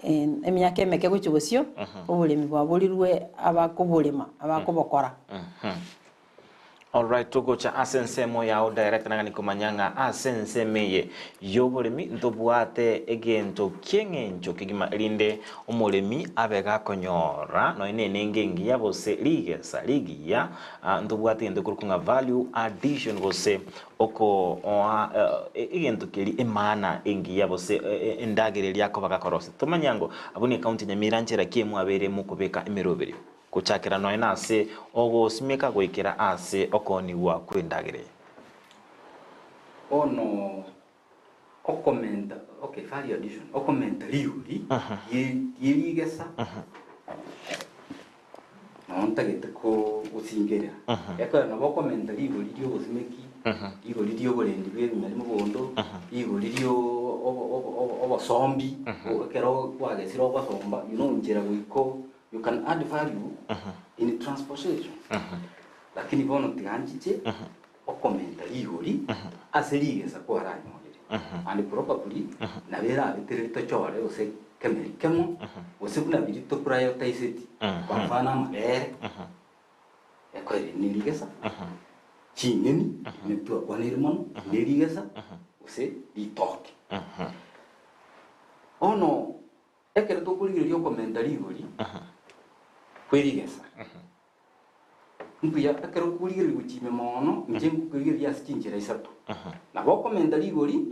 emiaka emeke gochia bosio, oboremi bwaborirwe abakoborema, abakobokora. Alright, togocha ase ensemo yao direct nagani komanya ng'a ase ensemo eye y'oboremi ntobwate egento ki'eng'encho kegima erinde omoremi abe gakonyora nonya na enengo engiya gose rigesa rigiya ntobwate egento ekorokwa ng'a value addition gose okooa egento keria emaana engiya gose endagera eria akoba gakorosia. Tomanye ango abwo ne ekaunti ya Nyamira nchera ki mwabeire mokobeka emeroberio? Gochakera nonya nase ogosimeka goikera ase okoonigwa kw'endagera eye. Bono okomenta, okay, value addition, okomenta rigori rie rigesa noo ntagete gosingerera. Ekero nabo okomenta rigori ria obosimeki, rigori ria oborendi bwa ebimeri mogondo, rigori ria obosombi, ekero kwagesire ogosomba, you know nchera goika You can add value in transportation. Lakini bono tiga nchiche okomenta rigori ase rigesa kwaranyorire. And probably nabo erabetereri tochore gose kemeri kemo gose buna biria toprioritisetie. Kwa mfano amabere ekoereri ne rigesa, ching'eni twakwaneire mono ne rigesa gose ritoke. Bono Ekero tokorigereria okomenta rigori kwe rigesa, mbuya ekero okorigereria gochia ime mono, inche nkorigereria ase chinchera isato. Nabo okomenta rigori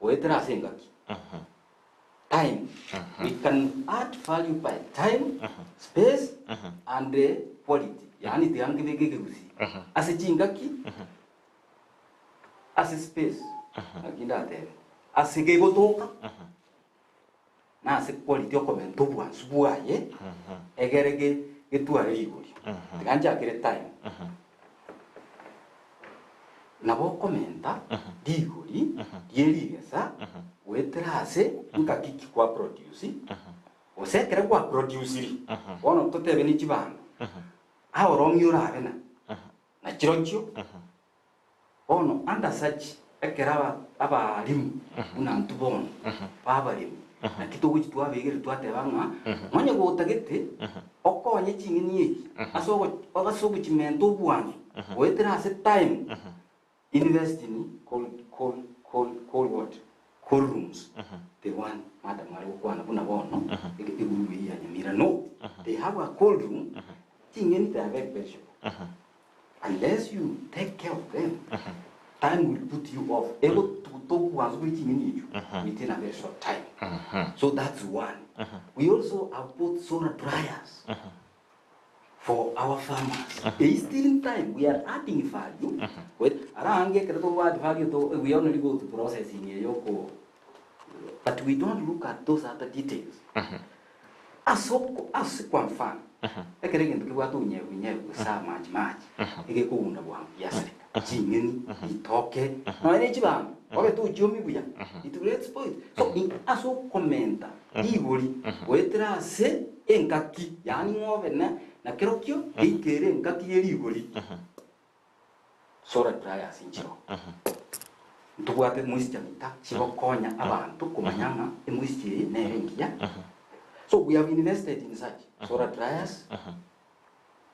goetera ase engaki. We can add value by time, space and quality. Yaani tiga nkebeke ekegusii ase chingaki, ase space, naki ndatebe, ase gegotoka, na ase quality okomenta obwansu bwaye, egere ge getware rigori. Tiga nchakere time. Nabo okomenta rigori rie rigesa goetera ase ngaki ki kwa produce, gose ekero gwa produciri, bono totebe ne chibando, aorong'i orabe na na chirochio, bono under such ekero aba abaalimu buna intwe bono babaremi, naki togochi twabegereri twateba ng'a onye gotagete okonye ching'eni echi ase ogo ase ogochimenta obwansu goetera ase time, invest in cold cold cold cold what? Cold rooms. The one madam are gokwana buna bono ege eguru eye ya Nyamira no they have a cold room ching'eni they are very perishable. Unless you take care of them, time will put you off. Egotuguta obwansu bwe ching'eni echio within a very short time. So that's one. We also have bought solar dryers for our farmers. Eye still in time, we are adding value. With arange ekero togo add value to we only go to processing eyoko but we don't look at those other details. Ase oko ase kwa mfano, ekero egento kebwate obonyebu-nyebu gose amache-mache, egekogunda bwango giasareka, ching'eni, ritoke, nonya ne chibando, obe tochiomi buya, it will get spoiled. So in ase okomenta rigori goetera ase engaki, yaani ng'a obe na na kerokio geikere engaki ye rigori, solar dryers nchiroo. Ntobwate moisture meter chigokonya abanto komanya ng'a emoisture eye nere engiya. So we have invested in such solar dryers,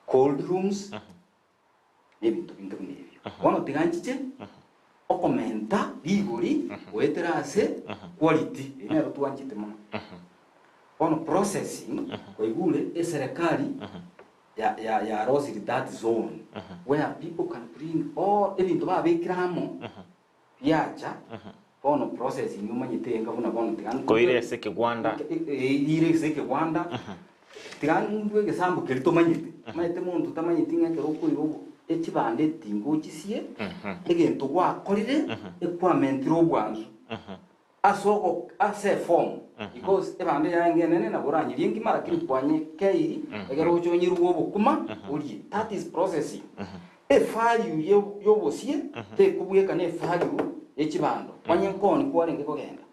cold rooms, na ebinto binge buna ebio. Bono tiga nchiche okomenta rigori goetera ase quality, eyio nero twanchete mono. Bono processing, kwaigure eserekari ya ya yarosirie that zone where people can bring all ebinto babekire amo biacha bono processing omanyete enga buna bono tiga Koira ase ekegwanda. Ire ase ekegwanda tiga ndue egesambo keria tomanyete omanyete monto tamanyeti ng'a ekero okoira obo echibando etinga ochisie egento gwakorire ekwamentire obwansu. Ase ogo ase eform because ebando yaye enene nabo oranyerie engima lakini kwanye keiri egere oche onyeruge obokima orie that is processing. Evalue ye yobosie tekobweka na evalue ye chibando onye nkoni kwarenge kogenda.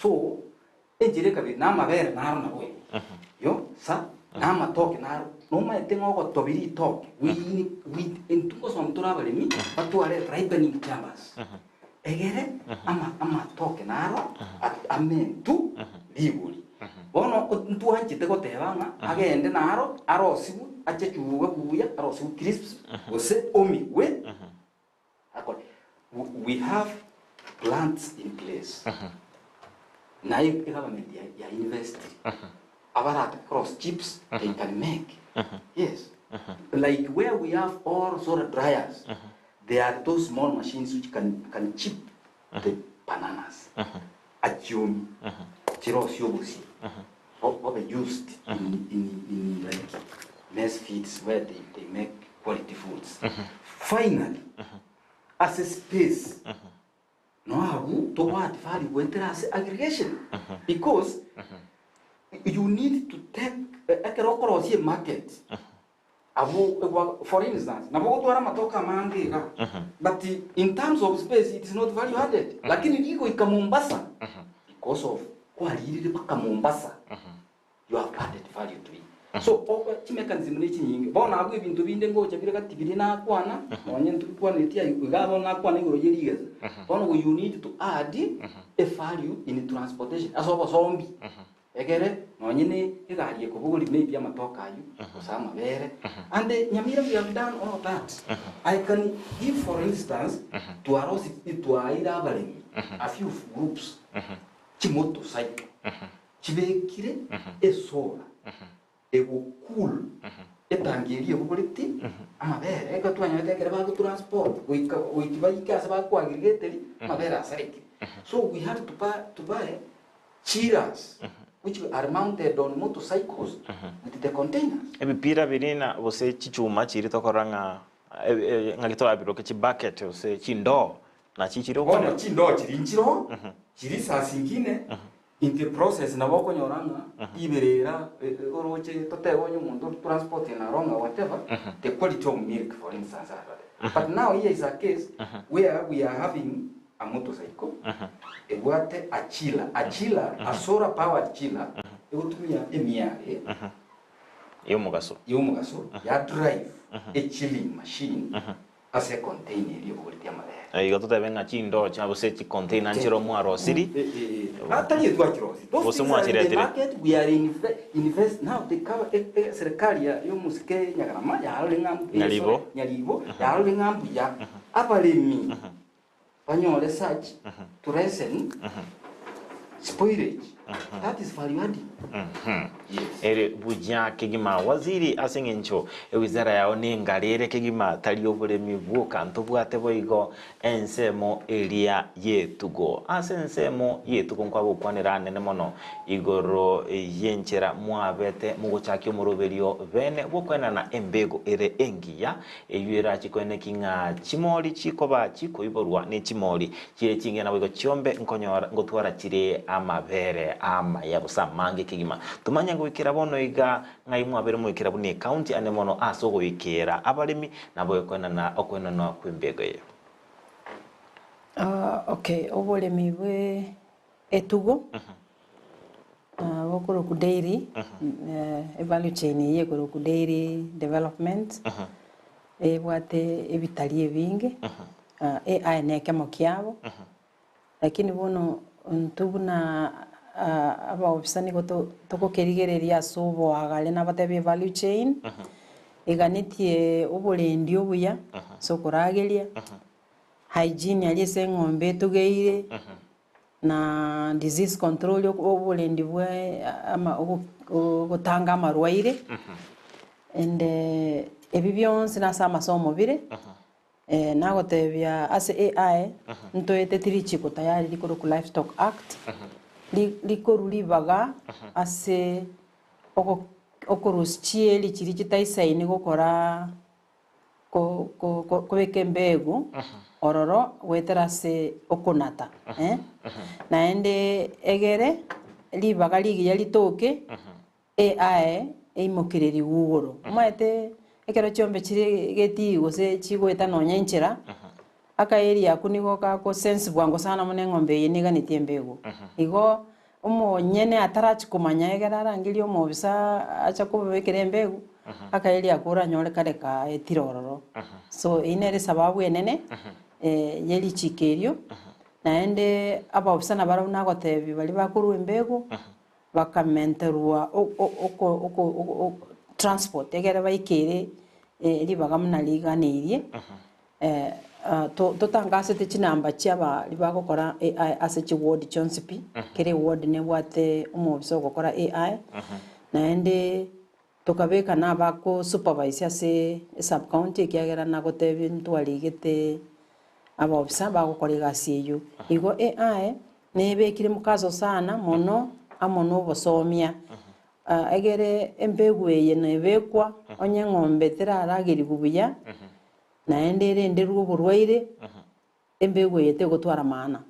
So enchera ekabere na amabere naro nabo igo yo sa na amatoke naro nomaete ng'a ogotobia ritoke we we intwe ngosoma tore abaremi batware ripening chambers. Egere ama amatoke naro amentu rigori. Bono ntwanchete goteba ng'a agende naro arosigwe achechuwe buya arosigwe crisps gose omigwe akore. We have plants in place naye egovernment ya ya invest abarate cross chips they can make yes like where we have all solar dryers There are those small machines which can, can chip the bananas achiomi chirosie obosie bo- bobe used in, in, in like maize feeds where they, they make quality foods. Finally, ase space no abwo togo add value goetera ase aggregation because you need to take ekero okorosia emarket Abwo egwa for instance nabo ogotwara amatoke amange iga but in terms of space it is not value added lakini rigoika Mombasa because of kwaririre mpaka Mombasa you have added value to it. So o chimechanism ne chinyinge bono abwo ebinto binde ngocha bire gati biria nakwana nonye ntobikwanetie aye iga bono nakwana igoro ye rigesa bono you need to add a value in transportation ase obosombi. Egere nonye ne egari ekobogoria maybe amatoke ayio gose amabere and Nyamira we have done all that I can give for instance twarosi twaeire abaremi a few groups chimotorcycle chibekire esolar ego cool etangi eria ebogoretie amabere ekero twanyorete ekero bagotransport goika goiki baike ase bakoaggregateri amabere asarekire so we had to buy, to buy chillers. which are mounted on motorcycles with the containers. Ebipira biria na gose chichuma chiria tokorora ng'a ng'aki torabiroke chibucket gose chindoo nachi chire Bono okwanera. chindoo chiria nchiroo, chiria saa zingine in the process nabo okonyora ng'a riberera oroche totebe onye omonto ori transporting aro ng'a whatever, the quality of milk for instance arore. But now here is a case where we are having a motorcycle ebwate a chiller, a chiller, a solar powered chiller egotumia emiare Y'omogaso. y'omogaso ya drive e chilling machine ase econtainer eria ebogoretie amabere. Igo totebe ng'a chindoo chia gose chicontainer nchire mwarosiri. Atari etwachirosi. Those Gose things are in the mwachiretire. market, we are invest now the cover serikali ya y'omosike Nyagarama yarore ng'a Nyaribo. Nyaribo yarore ng'a mbuya abaremi banyore such to lessen spoilage that is value adding. Yes. Ere buya kegima waziri ase eng'encho ewizara yao nengare ere kegima tari oboremi bwoka ntobwate boigo ensemo eria y'etugo. Ase ensemo y'etugo nkwagokwanera anene mono igoro y'enchera mwabete mogochakia omoroberio bene bw'okoenana embego ere engiya Eyio erache koeneki ng'a chimori chikoba chikoiborwa ne chimori chire chingiya naboigo chiombe nkonyora ngotwara chire amabere amaya gose amange kegima. Tomanye goikera bono iga ng'ai mwabere moikera buna ecounty ane mono ase ogoikera abaremi naboigo koenana okoenanwa kw'embego eye. Okay, oboremi bwe etugo Bokorokwa dairy, evalue chain eyio ekorokwa dairy development, ebwate ebitari ebinge, AI na ekemo kiabo, lakini bono intwe buna abaofisa nigo togokerigereria ase oboagare nabatebie evalue chain, eganetie oborendi obuya ase okorageria, hygiene aria ase eng'ombe etogeire. Na disease control oborendi bwa ama ogotanga amarwaire and ebi bionsi nase amasomo bire nagotebia ase AI ntoeteti richiko tayari rikorokwa livestock act rikorwa ribaga ase okorusia chieri chiria chitaisaini gokora kobeka embegu ororo goetera ase okonata, naende egere ribaga rigiya ritoke, AI eimokererigwe igoro. Omanyete ekero chiombe chire getii gose chigoeta nonya enchera, akaeria akwo nigo gako sense bwango sana buna eng'ombe eye neganetie embegu. Igo Omonyene atarachi komanya egere arangerie omobisa ache kobabekera embegu, akaeria akwo oranyore kare kaetire ororo. So eyio nere esababu enene ye richiko erio, naende abaofisa nabarabwo nagotebia baria bakorwa embegu, bakamenterwa transport egere baikere ribaga buna riganeirie. Totangasete chinamba chi'abaria bagokora AI ase chiward chionsi pi, kera eward nebwate omobisa ogokora AI, naende tokabeka na abako supervise ase esub county ekiagera nagotebia ntwarigete abaofisa bagokora egasi eyio. Igo AI nebekire mkazo sana mono amo na obosomia, egere embegu eye nebekwa onye eng'ombe teraragerigwa buya, Naende erenderwe oborwaire, embegu eye tegotwara maana.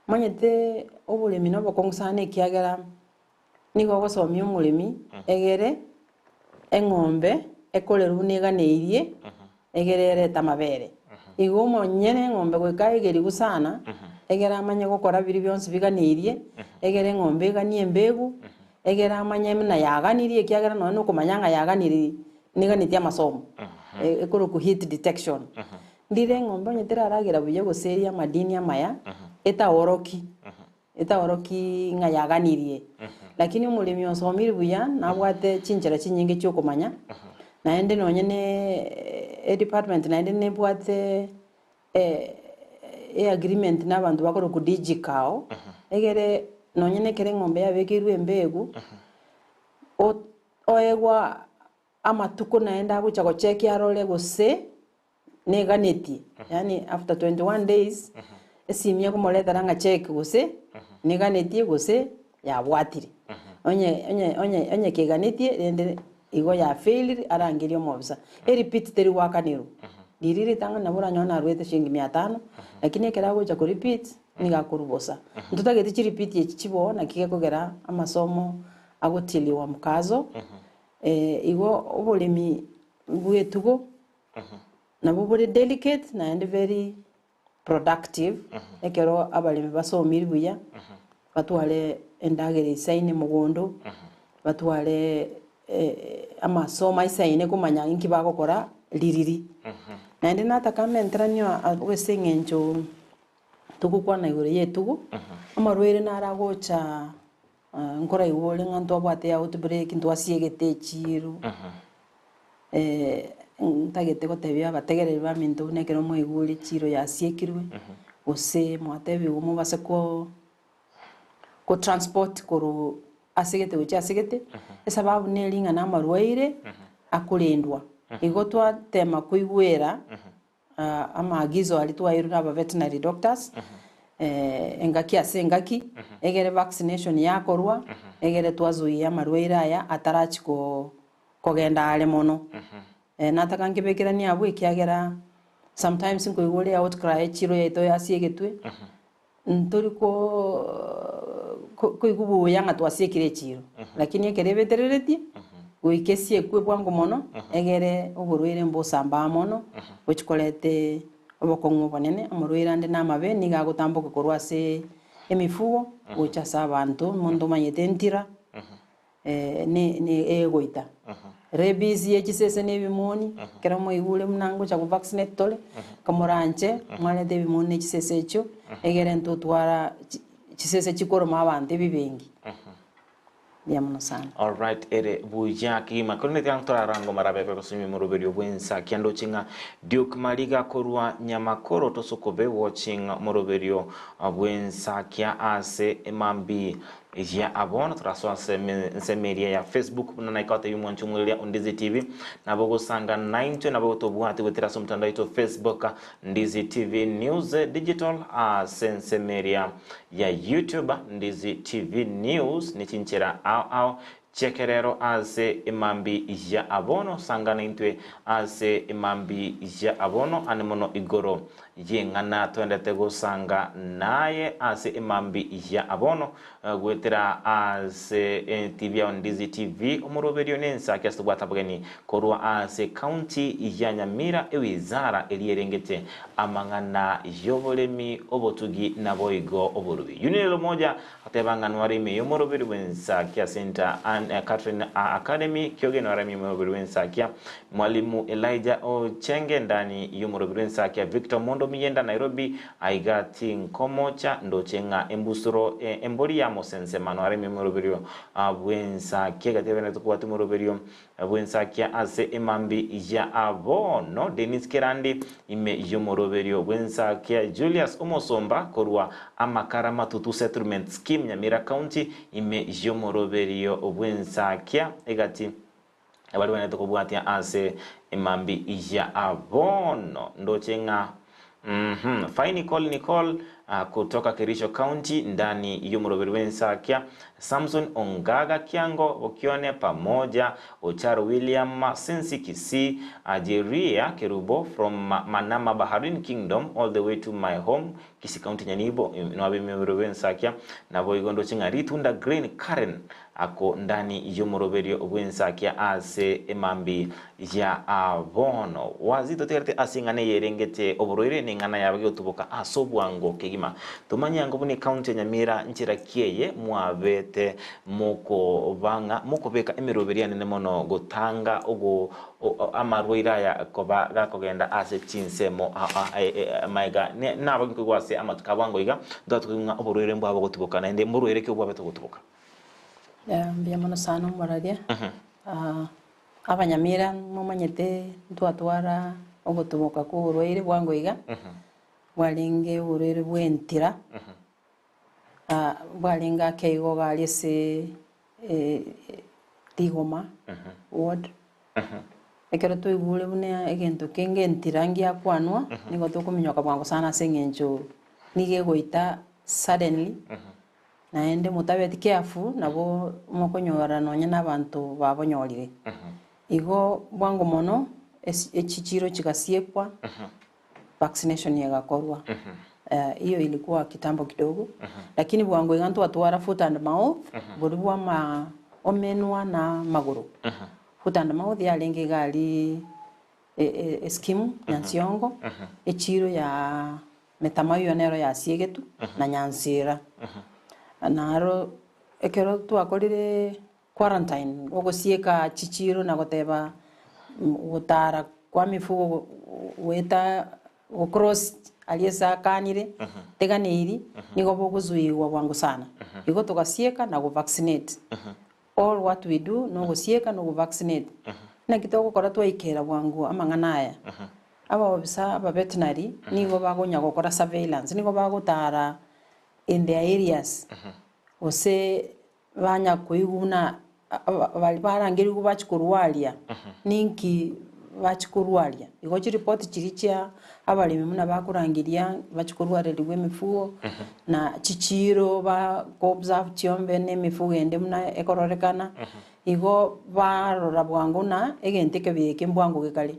Omanyete oboremi nobokong'u sana ekiagera nigo ogosomia omoremi egere eng'ombe ekorerwe buna eganeirie egere erete amabere. Igo omonyene eng'ombe goika aegerigwe sana egere amanye gokora biria bionsi biganeirie, egere eng'ombe eganie embegu, egere amanye buna yaganirie ekiagera nonye na okomanya ng'a yaganirie Niganetie amasomo, ekorokwa heat detection. Ndire eng'ombe onye teraragera buya gose erie amadini amaya, etaoroki, etaoroki ng'a yaganirie. Lakini omoremi osomire buya, nabwate chinchera chinyinge chiokomanya, naende nonye ne edepartment naende nebwate eagreement na abanto bakorokwa DigiCow, egere nonye na ekero eng'ombe yabekeirwe embegu, Oegwa amatuko naende agocha gochekia arore gose neganetie, yaani after 21 days esimi ekomoretera ng'a check gose neganetie gose yabwatire. Onye onye onye onye keganetie rende igo ya failed arangerie omobisa. Erepeat teri goakanerwa, riria ritang'ani nabo oranyore naruete shilingi mia tano, lakini ekero agocha ko repeat nigo akorwa bosa. Ntotagete chirepeat echi chiboo naki gekogera amasomo agotiliwa mkazo, igo oboremi bwa etugo nabo bore delicate naende very productive, ekero abaremi basomire buya, batware endagera eisaine mogondo, batware amasomo aisaine komanya inki bagokora ririri. Naende nataka amenteranio abwo ase eng'encho togokwana igoro ya etugo, amarwaire naro agocha nkoraigwa ore ng'a ntwabwate outbreak, ntwasiegete echiiro, ntagete gotebia abategereri baminto buna ekero mwaigure echiiro yasiekirwe, gose mwatebigwe mobase ko ko transport korwa ase gete gochia ase gete, esababu neri ng'a namarwaire akorendwa. Igo twatema koigwera Amaagizo aria twaeirwe na aba veterinary doctors, engaki ase engaki, egere vaccination yakorwa, egere twazuia amarwaire aya atarachi kogenda are mono. Nataka nkebekeranie abwo ekiagera sometimes nkoigwa ore outcry echiro yaito yasiegetwe, Ntori koigwa buya ng'a twasiekire echiiro, lakini ekero ebetereretie, goika esiekwe bwango mono, egere oborwaire mbosambaa mono, gochia koreta obokong'u obonene. Amarwaire ande namabe nigo agotamboka korwa ase emifugo gocha ase abanto, omonto omanyete entira. ne egoita. Rabies ye chisese na ebimoni, ekero mwaigure buna ngocha go vaccinate tore, komoranche mwarete ebimoni ne chisese echio, egere ntotwara chisese chikoroma abanto ebibengi. Mbuya mono sana. Alright ere buya kegima korende tiga ntorarango marabe gosomia omoroberio bwensa kiandoche ng'a Duke Mariga korwa Nyamakoro tosokobe watching omoroberio bwensakia ase emambi Eria abo torasoa ase ensemo eria ya Facebook buna naika gotebia omwanchi omwereria o Ndizi TV nabo ogosanga naintwe nabo gotobwate goetera ase omotandao oito Facebook Ndizi TV News Digital ase ensemo eria ya YouTube Ndizi TV News ne chinchera ao ao chi'ekerero ase emambi ya abono sanga naintwe ase emambi ya abono ane mono igoro y'eng'ana twendete gosanga naye ase emambi ya abono goetera ase TV ya Ondizi TV omoroberio nensaki ase tobwate abageni korwa ase county ya Nyamira ewizara eria erengete amang'ana y'oboremi obotugi naboigo oborubi Yunilelo moja ateba ng'a nware ime y'omoroberi bw'ensakia Center and Catherine Academy Kioge nware ime y'omoroberi bw'ensakia Mwalimu Elijah Ochenge ndani y'omoroberi bw'ensakia Victor Mondo Miyenda Nairobi aiga tinkomocha ndoche ng'a embusuro embori ya mosensema nware ime y'omoroberi bw'ensakia gatebe tokobwati omoroberio Bw'ensakia ase emambi ya bono, Denis Kerandi, ime y'omoroberio bw'ensakia Julius Omosomba korwa Amakara Matutu Settlement Scheme, Nyamira County, ime y'omoroberio bw'ensakia egati baria banerete kobwatia ase emambi ya bono. Ndoche ng'a Uhmm Fai Nicole Nicole kutoka Kericho County ndani y'omoroberi bw'ensakia Samson Ongaga Kiango Bokione pamoja Ocharo William Sinsi Kisii Jeria Kerubo from Manama Baharin Kingdom all the way to my home Kisii County Nyanibo nwabe omoroberi bw'ensakia naboigo ndoche ng'a Ritunda Green Karen Ako ndani y'omoroberio bw'ensakia ase emambi ya bono. Wazito totigarete ase eng'ana eye erengete oborwaire na eng'ana yabo gegotuboka ase obwango kegima. Tomanye ango buna ecounty ya Nyamira nchera ki eye mwabete mokobang'a mokobeka emeroberio anene mono gotanga ogo amarwaire aya koba gakogenda ase chinsemo maega nabo nkoigwa ase amatuko abwango iga ntobwate koigwa ng'a oborwaire mbwabo gotuboka naende mborwaire ki obwabete gotuboka. Mbuya mono sana omoraria. Abanyamira momanyete ntwatwara ogotumoka kwa oborwaire bwango iga, bwarenge oborwaire bwa entira, bwarenge ake igo iga aria ase rigoma ward. Ekero twaigure buna egento kenge entira ngiakwanwa, nigo tokominyoka bwango sana ase eng'encho nigo egoita suddenly. Naende motabeti careful nabo mokonyora nonye na abanto babonyorire. Igo bwango mono esi echichiro chigasiekwa, vaccination egakorwa. Hiyo ilikuwa kitambo kidogo, lakini bwango iga ntwatwara foot and mouth, boria bwa ama omenwa na amagoro. Foot and mouth yarenge iga aria eskimu Nyansiongo, echiro ya Metamaywa nero yasiegetwe na Nyansira. Naro ekero twakorire quarantine, ogosieka chichiro na goteba gotara kwa mifugo goeta gocross aria ase akanire teganeiri, nigo bogozuigwa bwango sana. Igo togasieka na govaccinate. All what we do nogosieka na ogovaccinate. Naki togokora twaikera bwango amang'ana aya? Abaofisa aba veterinary nigo bagonya gokora surveillance, nigo bagotara in their areas gose banya koigwa buna baria barangerigwe bachia korwaria ninki bachia korwaria. Igo chiripoti chiria chia abaremi buna bakorangeria bachia korwarerigwa emifugo na chichiro ba ko observe chiombe na emifugo ende buna ekororekana, igo barora bwango buna egento ekebe eke mbwango gekare.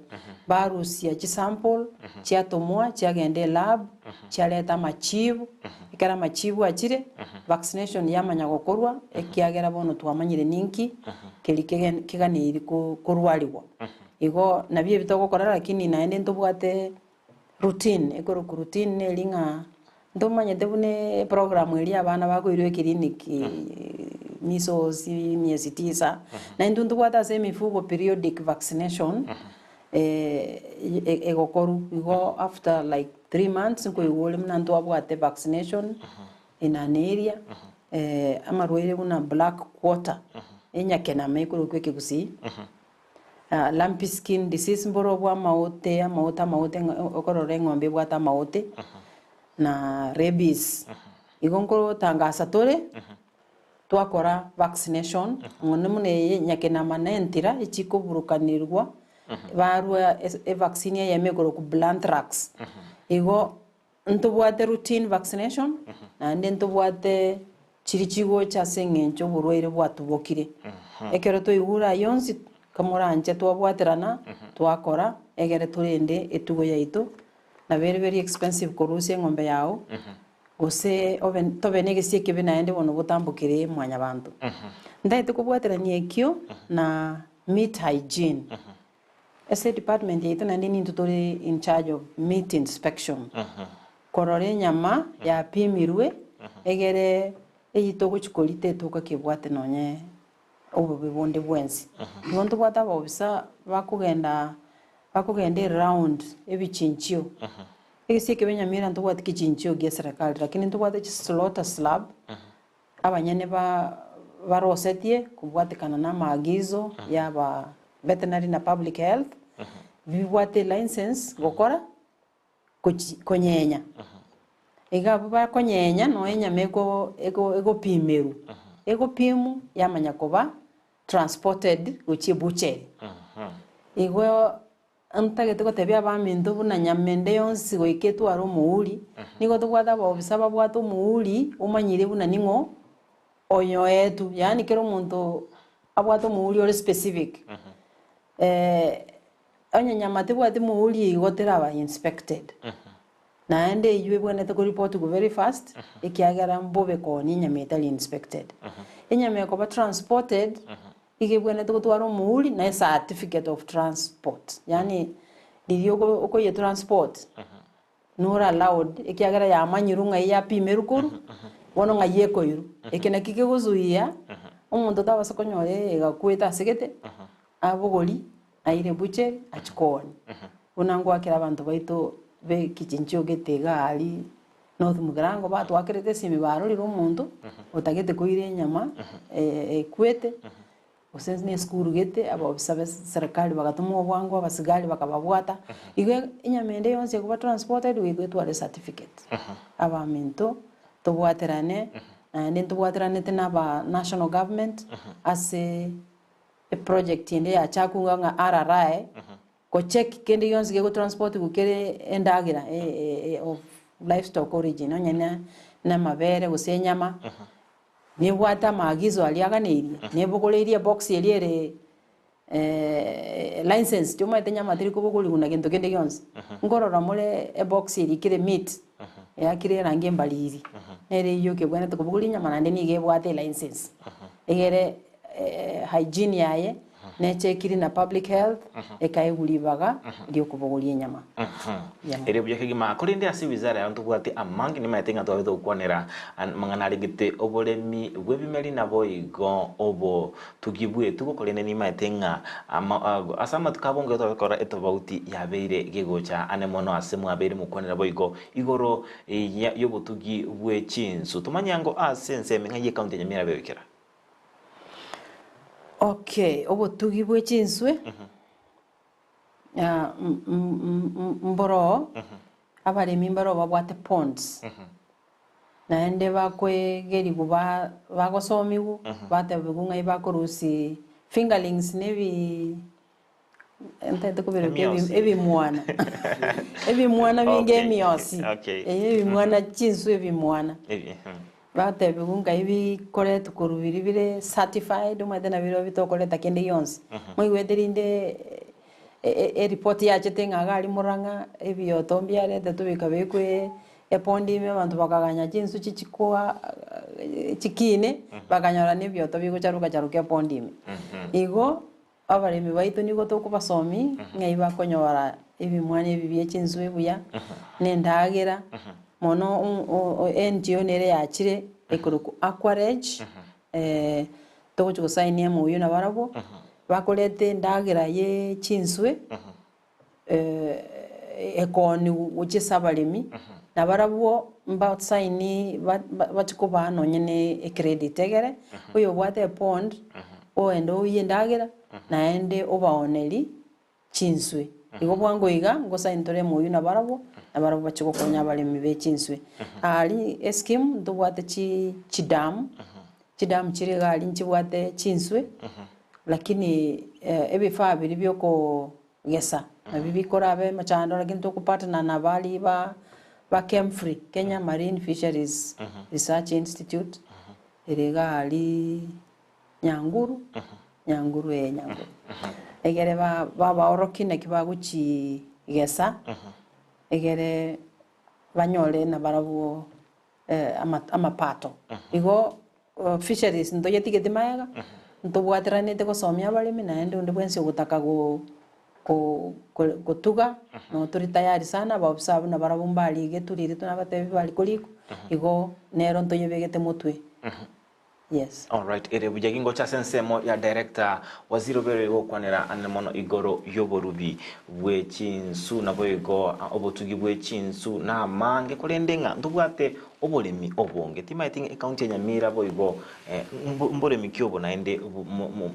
Barusia chisample chiatomwa chiagenda elab chiareta amachibu, ekero amachibu achire vaccination yamanya gokorwa ekiagera bono twamanyire ninki keria kegen keganeiri ko korwariwa. Igo nabio ebi togokora lakini naende ntobwate routine, ekorokwa routine neri ng'a ntomanyete buna eprogram eria abana bakoirwa eclinic measles, miezi tisa, na intwe ntobwate ase emifugo periodic vaccination egokorwa igo after like 3 months nkoigwa ore buna ntwabwate vaccination in an area, amarwaire buna black quarter, enyakenama ekorokwa ekegusii, lumpy skin disease mboro bwa amaote amaote amaote okorora eng'ombe ebwate amaote, na rabies. Igo nkotangasa tore, twakora vaccination, mono buna eye nyakenama na entira echikoburukanirwa, barwa evaccine eyemo ekorokwa Blanthrax. Igo ntobwate routine vaccination, naende ntobwate chiri chigocha ase eng'encho oborwaire bwatubokire. Ekero twaigure ayio onsi, kamoranche twabwaterana, twakora, egere torende etugo yaito, na very very expensive korusia eng'ombe yago, gose obe tobe na egesio ekebe naende bono botambokere mwanyabanto. Ntaete kobwaterania ekio na meat hygiene. Ase edepartment yaito naende nintwe tore in charge of meat inspection, korora enyama yapimirwe egere eyio togochi koria tetoka kebwate nonye obobe bonde bwensi. Igo ntobwate abaofisa bakogenda bakogenda eround ebichinchio, egesi ekebe Nyamira ntobwati kichinchio gia eserekari lakini ntobwate chislaughter slab, abanyene ba barosetie kobwatekana na amaagizo ya aba veterinary na public health, bibwate elicense gokora kochi konyenya. Iga abwo bakonyenya nonya enyama eko ego egopimerwa, egopimwa yamanya koba transported gochia ebucheri. Igo ntagete gotebia abaminto buna nyama ende yonsi goika etware omouri, nigo tobwate abaofisa babwate omouri omanyire buna ning'o onyoetwe, yaani kera omonto abwate omouri ore specific. Onye nyama tebwati mouri igo teraba inspected. Naende eywo ebwenerete koripotigwa very fast, ekiagera mbobe koonia enyama etari inspected. Enyama ekoba transported, iga ebwenerete gotwara omouri na ecertificate of transport, yaani riria oko okoyia transport, nore allowed ekiagera yamanyirwe ng'ai yapimerwe korwa, bono ng'ai ekoirwa. Eke naki kegozuia, omonto tabasa konyora egakwete ase gete, abogori aire butchery achie koonia. Buna ngoakera abanto baito ba ekichinchio gete iga aria North Mugirango batwakerete esimi barorire omonto otagete koira enyama ekwete, gose na esukuru gete, abaofisa ba serikali bagatomwa obwango abasigari bakababwata, igo enyama ende yonsi ekoba transported goika etware ecertificate. Abaminto tobwaterane, naende ntobwateranete na aba national government ase eproject ende yachakwa ng'a RRI, gocheck kende gionsi gegotransportigwa kere endagera of livestock origin onye na na amabere gose enyama. Nebwate amaagizo aria aganeirie, nebogoreirie ebox eria ere licensed, omanyete nyama teri kobogorigwa na gento kende gionsi. Nkorora more ebox erikire meat, eakire erangi embariri, nere eywo ekebwenerete kobogoria enyama naende nigo ebwate elicense. Egere hygiene yaye nechekiri na public health, ekaegwa ribaga riokobogoria enyama. Yeah. Ere buya kegima korende ase wizara yao ntobwate amange nimaete ng'a twabete gokwanera amang'ana aregete oboremi bw'ebimeri naboigo obotugi bw'etugo korende nimaete ng'a ase amatuko abo nkoyo twabe korora etobauti yabeire gegocha ane mono ase mwabeire mokwanera boigo igoro y'obotugi bwe chinsu. Tomanye ango ase ensemo ng'a y'ecounty ya Nyamira begoikera. Okay, obotugi bwe chinswe mboroo, abaremi mbaroo babwate ponds, naende bakoegerigwa ba bagosomiwa, batebiwa ng'ai bakorusia fingerlings na ebi ntagete kobiroka ebi Emiosi. ebimwana ebimwana binge Okay, emiosi, okay. eh ebimwana chinswe ebimwana. Ebi. Batebiwu ngai bikoretwa korwa biria bire certified, omanyete nabio bitokoreta kende gionsi. Moigwete rinde eripoti yachete ng'a iga aria Murang'a ebioto mbiaretetwe bikabekwa epondi ime abanto bakaganya chinsu chichikoa chikine, bakanyora na ebioto bigocharuka charuka epondi ime. Igo, Abaremi baito nigo tokobasomia ng'ai bakonyora ebimwana ebi bie chinswe buya, na endagera, mono NGO nere yachire ekorokwa Aquarech, togochia gosign MOU nabarabwo, bakoreta endagera ye chinswe ekooniwa gochia ase abaremi, nabarabwo mbasaini bachie kobaa nonye na ecredit egere, oyobwate epond, ogende oiyie endagera, naende obaonerie chinswe. Igo bwango iga, ngosaini tore emoyio nabarabwo, nabarabwo bachie gokonya abaremi be chinswe. Aria escheme ntobwate chidamu, chidamu chire iga aria nchibwate chinswe, lakini ebifaa biria biokogesa nabio bikorabe emechando lakini tokopartner na baria ba ba KEMFRI, Kenya Marine Fisheries Research Institute, ere iga aria Nyanguru, Nyanguru eh Nyanguru. Egere ba babaorokie naki bagochigesa, egere banyore nabarabwo amapato. Igo fisheries ntoyetigeti magega, ntobwateranete gosomia abaremi naende onde bwensi ogotaka gotuga nabo tori tayari sana, abaofisa abwo nabarabwo mbarigetwe riria nabatebi bari korikwa, igo nero ntoyebegete motwe. Yes. Alright, ere buya gingocha ase ensemo ya director waziri obere gokwanera ane mono igoro y'oborubi bwe chinsu naboigo obotugi bwe chinsu na amange korende ng'a ntobwate oboremi obonge timaeti ng'a ecounty ya Nyamira boigo mboremi ki obo naende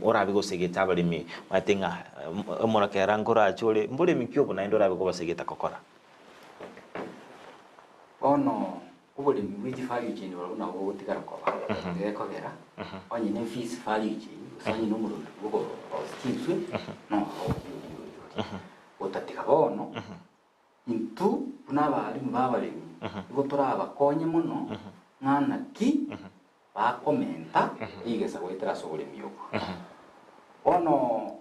orabe gosegeta abaremi maete ng'a omorakera nkorache ore mboremi ki obo naende orabe kobasegeta gokora. Bono Oboremi bwe chivalue chain barobwo nabo bogotigara koba gekogera onye ne fish value chain gose onye nomoremi bw'okorosia chinswe noro oria oria oria oria. Gotatiga bono intwe buna abalimu ba abaremi nigo torabakonye mono ng'a naki bakomenta rigesa goetera ase oboremi obwo. Bono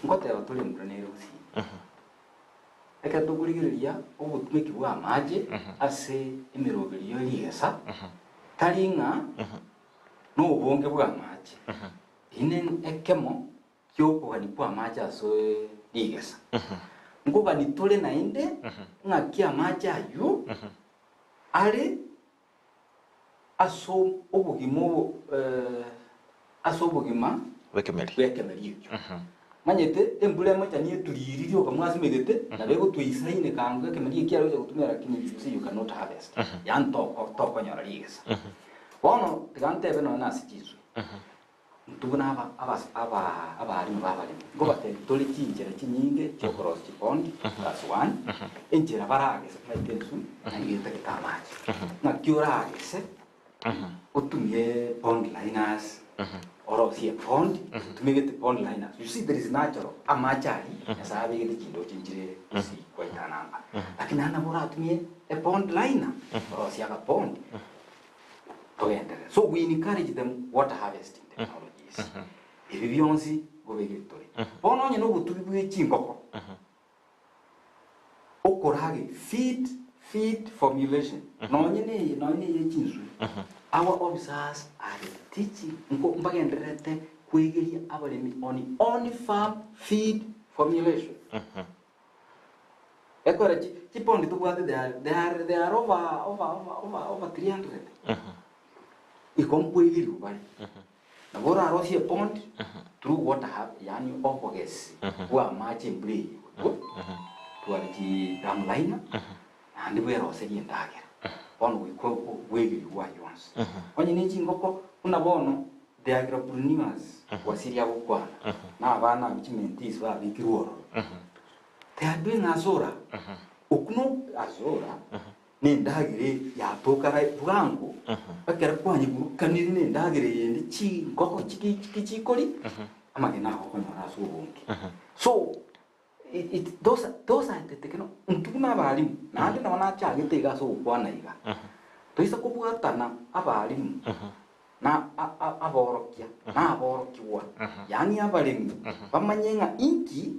Ngoteba tore embura nere gusii. Ekero tokorigereria obotumeki bw'amache ase emeroberio ye rigesa, tari ng'a nobonge bw'amache, eye ne ekemo ki'okogania kw'amache ase rigesa. Nkogania tore naende ng'aki amache ayio are ase obogima obo ase obogima Bw'ekemeri. bw'ekemeri ekio. Manyete embura emochani eturiri rioka mwasimegete, nabo egotweisaine kango ekemeri ekio kiare gocha gotumia lakini you see you cannot harvest. Yaani toko tokonyora rigesa. Bono tiga ntebe nonya na ase chinswe. Intwe buna aba abas aba abalimu b'abaremi, nkobatebia tore chinchera chinyinge chi'okorosia chipondi, that's one, enchera baragese omanyete ensu naende etagete amache, ng'aki oragese otumie pond liners, orosie epond, otumegete pond liners, you see there is natural amache aria Nyasaye abegete chindoche nchire gose quite a number, lakini naende nabo oratumie epond liner, orosie agapond, togenderere. So we encourage them water harvesting technologies. Ebi bionsi ngobegete tore. Bono onye na obotugi bwe chingoko, okorage feed feed formulation nonye na eye nonye na eye chinswe. Our officers are teaching nko mbagendererete kwegeria abaremi on on farm feed formulation. Ekore chi chipondi tobwate they are they are they are over over over over over 300. Igo nkwegeriwa bare. Nabo orarosie epond through water hub yaani obogesi bwa amache embura eye egotwa, tware chi dam liner naende bweroserie endagera. Bono goika bwegerigwe aywo onsi. Onye ne chingoko buna bono the agropreneurs Wasiri agokwana na abana abwo chimentees babekirwe ororo. They are doing azora. Okwo no azora Nendagera yatoka bwango, ekero kwanyeburukanire nendagera eyende chingoko chikori, amagena agokonyora ase obonge. So it those those are the techno intwe buna abalimu, naende nabo nachagete iga ase ogokwana iga, toisa kobwatana abalimu na aborokia na aborokigwa, yaani abaremi, bamanye ng'a inki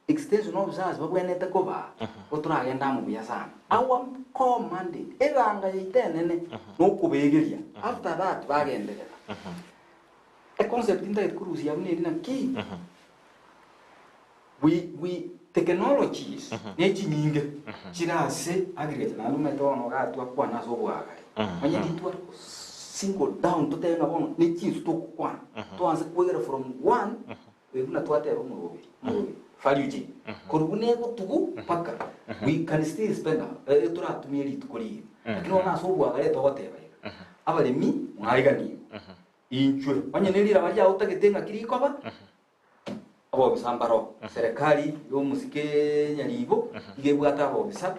extension officers babwenerete kobaa, igo toragende amo buya sana. Our core mandate, eganga yaito enene, nokobegeria, after that bagenderera. Econcept ntagete korusia abwo neri naki, we we technologies nechinyinge chire ase agriculture naende omanyete bono iga twakwana ase oboagare onye titware go single down totebe ng'a bono ne chinsu togokwana twanse kwegera from one oyo buna twateba omoroberi omoroberi value chain korwa buna egotugu mpaka we can still spend toratumie rituko rigima lakini bono ase oboagare togoteba iga abaremi mwariganiwe inchwe onye ne riraba riao otagete ng'aki rikoba Abobisa mbaro, serikali y'omosike nyaribo iga ebwate abobisa,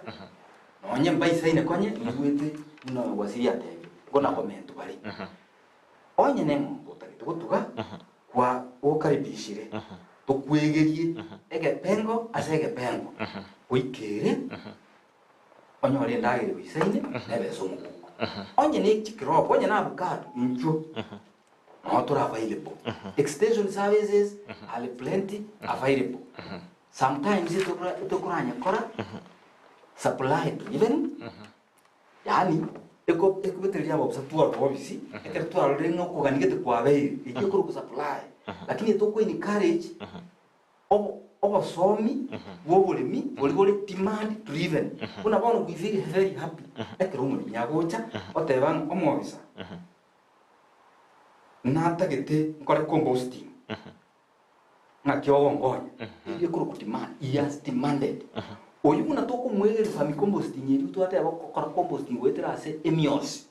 nonye mbaisaine konye nigwete buna Wasiri atebire, igo na comment bare. Onye neng'ombe otagete gotuga, kwa okaribishire, tokwegerie egepengo ase egepengo, goikere onyore endagera eboisaine, nebe ase omokungu. Onye ne chicrop, onye na avocado, inchuo. Nao tore available. Extension services are plenty available. Sometimes etokora etokoranyekora supply driven, yaani eko ekobetereria abaofisa twarora ofisi, ekero twarorire ng'a okogania gete kwabeire, eyio ekorokwa supply. Lakini etoko encourage obo obosomi bwa oboremi boria bore demand driven. Buna bono we feel very happy ekero omoremi agocha oteba ng'a omwofisa. Natagete nkore composting, ng'aki ogonkonya? Erio ekorokwa demand, he has demanded. Oyio buna tokomoegeria vermicomposting erio twateba gokora composting goetera ase emiosi,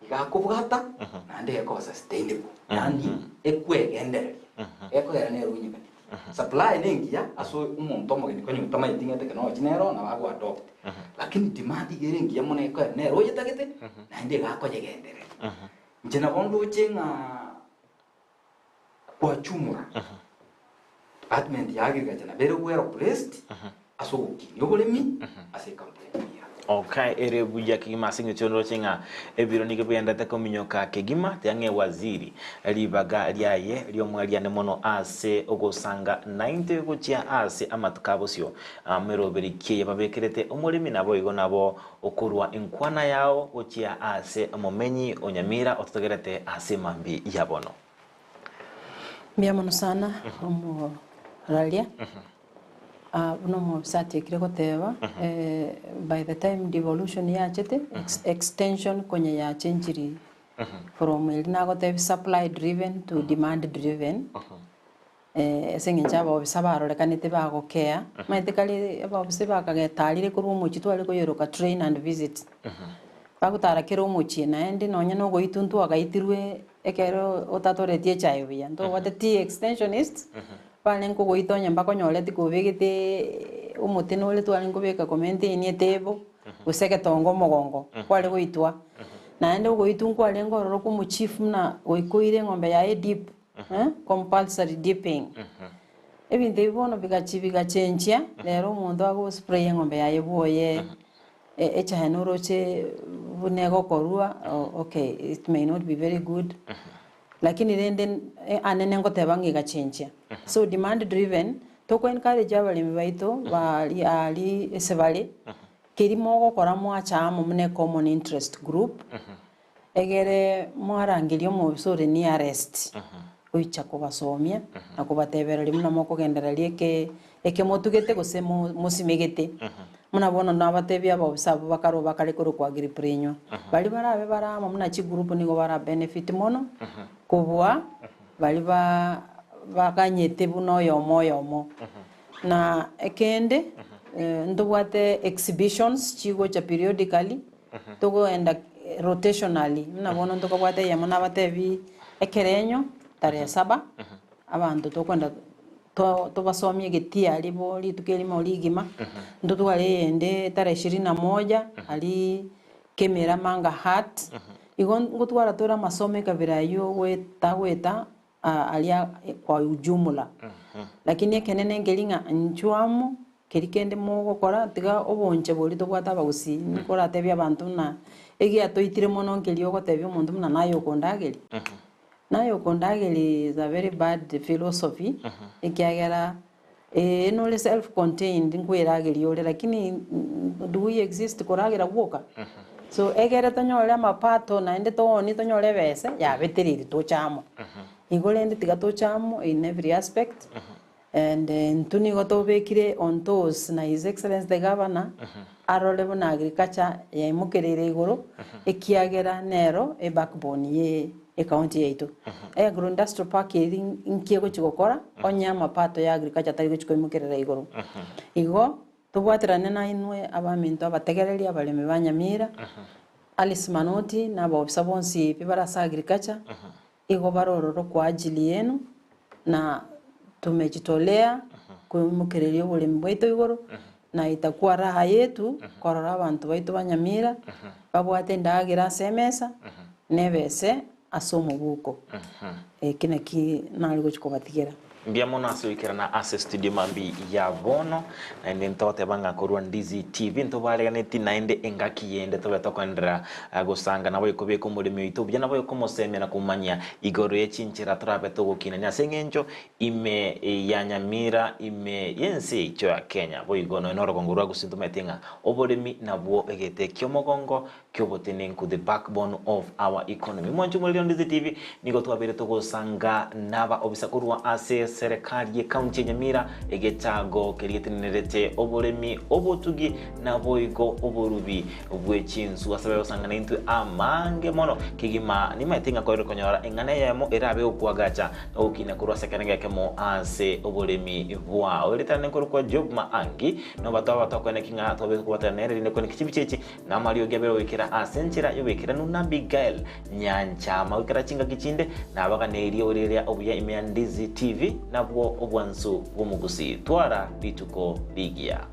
iga akobwata naende gekoba sustainable, yaani ekwegendereria, gekogera nere onyeganeti. Supply nengiya ase omonto omogeni konya otamanyeti ng'a etechnology nero nabo ago adopt. Lakini demand iga ere engiya mono ekogera nere oyetagete naende iga akoyegendereria. Inche nabo ndoche ng'a kwachumura department ya agriculture nabo ere well placed ase ogokinia oboremi ase ecounty ya Nyamira. Okay, ere buya kegima ase eng'encho noroche ng'a ebiro nigo bigenderete kominyoka kegima, tiga ng'e waziri ribaga riaye ri'omwariane mono ase ogosanga naintwe gochia ase amatuko a bosio. Ameroberi ki eye babekerete omoremi naboigo nabo okorua enkwana yao gochia ase omomenyi o Nyamira ototegerete ase mambia ya bono. Mbuya mono sana omoraria. Buna omobisa atiekire goteba, by the time devolution yachete, extension konya yachenchiri from eria nagotebia supply driven to demand driven, ase eng'encho abobisa barorekanete bagokea, omanyete kare abobisa bakagetarire korwa omochie tware koyeroka train and visit, bagotara kera omochie naende nonye na ogoitwa ntwagaitirwe ekero otatoretie echae buya, ntobwate tea extensionists. Barenge kogoita onye mbakonyoreti kobegete omote nore twarenge kobeka komaintain etable, gose egetonga omogongo, kware goitwa. Naende ogoitwa nkwarenge ororo kwa omochief buna goika oire eng'ombe yaye edip, compulsory dipping. Ebinto ebi bono bigachi bigachenchia, rero omonto ago spray eng'ombe yaye bwoye, echae noroche. Buna egokorua okay it may not be very good lakini rende anene ngoteba ng'a egachenchia. So demand driven, toko encourage abaremi baito baria aria ase bare, keria mogokora mwacha amo buna ecommon interest group, Egere mwarangerie omobisa ore nearest goicha kobasomia na kobatebereria buna mokogendereria eke ekemotugete gose mosimegete. Buna bono nabatebie abobisa abwo bakarwa bakare korokwa agriprenywa. Baria barabe bare amo buna chigroup nigo bara benefit mono kobua baria ba baganyete buna oyomo oyomo. Na ekende ntobwate exhibitions chigocha periodically. Togoenda rotationally, buna bono ntokobwata eyemo nabatebi ekerenyo tarehe saba, abanto tokoenda to tobasomie egetii aria bo rituko erimo rigima, ntotware eyende tarehe ishirini na moja aria Kemera Manga Hut, igo ngotwara tore amasomo ekabira aywo goeta goeta aria kwa ujumla. Lakini ekenene nkeri ng'a inchuo amo, keri kende mogokora tiga obonche boria tobwate abagusii, nkoratebie abanto buna egiatoitire mono nkeria ogotebia omonto buna naye okondageria. Naye okondageria is a very bad philosophy, ekiagera Ee, nore self contained nkwerageria ore lakini do we exist koragera gwoka? So egere tonyore amapato naende tooni tonyore ebese yabetereiri toche amo. Igo rende tiga toche amo in every aspect and intwe nigo tobekire on toes na his excellency the governor arore buna agriculture yaimokereire igoro ekiagera nero ebackbone ye ecounty yaito. Agro industrial park eri nki egochi gokora onye amapato ya agriculture tari gochi koimokerera igoro. Igo tobwaterane nainwe abaminto abategereri abaremi ba Nyamira, Alice Manoti na abaofisa bonsi pi bare ase agriculture, igo bare ororo kwa ajili yenu na tumejitolea koimokereria oboremi bwaito igoro na itakuwa raha yetu korora abanto baito ba Nyamira babwate endagera ase emesa na ebese ase omobuko. Eki naki nare gochia kobatigera. Mbuya mono ase goikerana ase studio mambia ya bono, naende ntogoteba ng'a korwa Ndizi TV ntobareganeti naende engaki yende tobe tokoenderera gosanga nabo ekobeka omoremi oito buya nabo ekomosemia na komomanyia igoro ye chinchera torabe togokinania ase eng'encho ime ya Nyamira ime y'ense yaito ya Kenya. Boigo nonya norogongo rwa Gusii ntomaete ng'a oboremi nabwo egete ki'omogongo ki'obotenenku, the backbone of our economy. Mwanche omoreri o Ndizi TV, nigo twabeire togosanga naba obisa korwa ase serekari ye county ya Nyamira, egechago keria getenenerete oboremi, obotugi naboigo oborubi bwe chinsu. Ase bagosanga naintwe amange mono kegima nimaete ng'a korire konyora eng'ana eyemo erabe gokwagacha na gokina korwa ase ekerengo ekemo ase oboremi bwao. Erieta nkorokwa Job Maangi, nobato abatokoeneki ng'a twabe kobatana nere rinde koeneki chibicha echi Namariogi abere goikera ase enchera y'oboikeranu n'Abigael nyanchama goikera chingaki chinde nabaganeirie oboreria obuya ime ya Ndizi TV nabwo obwansu bw'omogusii. Twara rituko rigiya.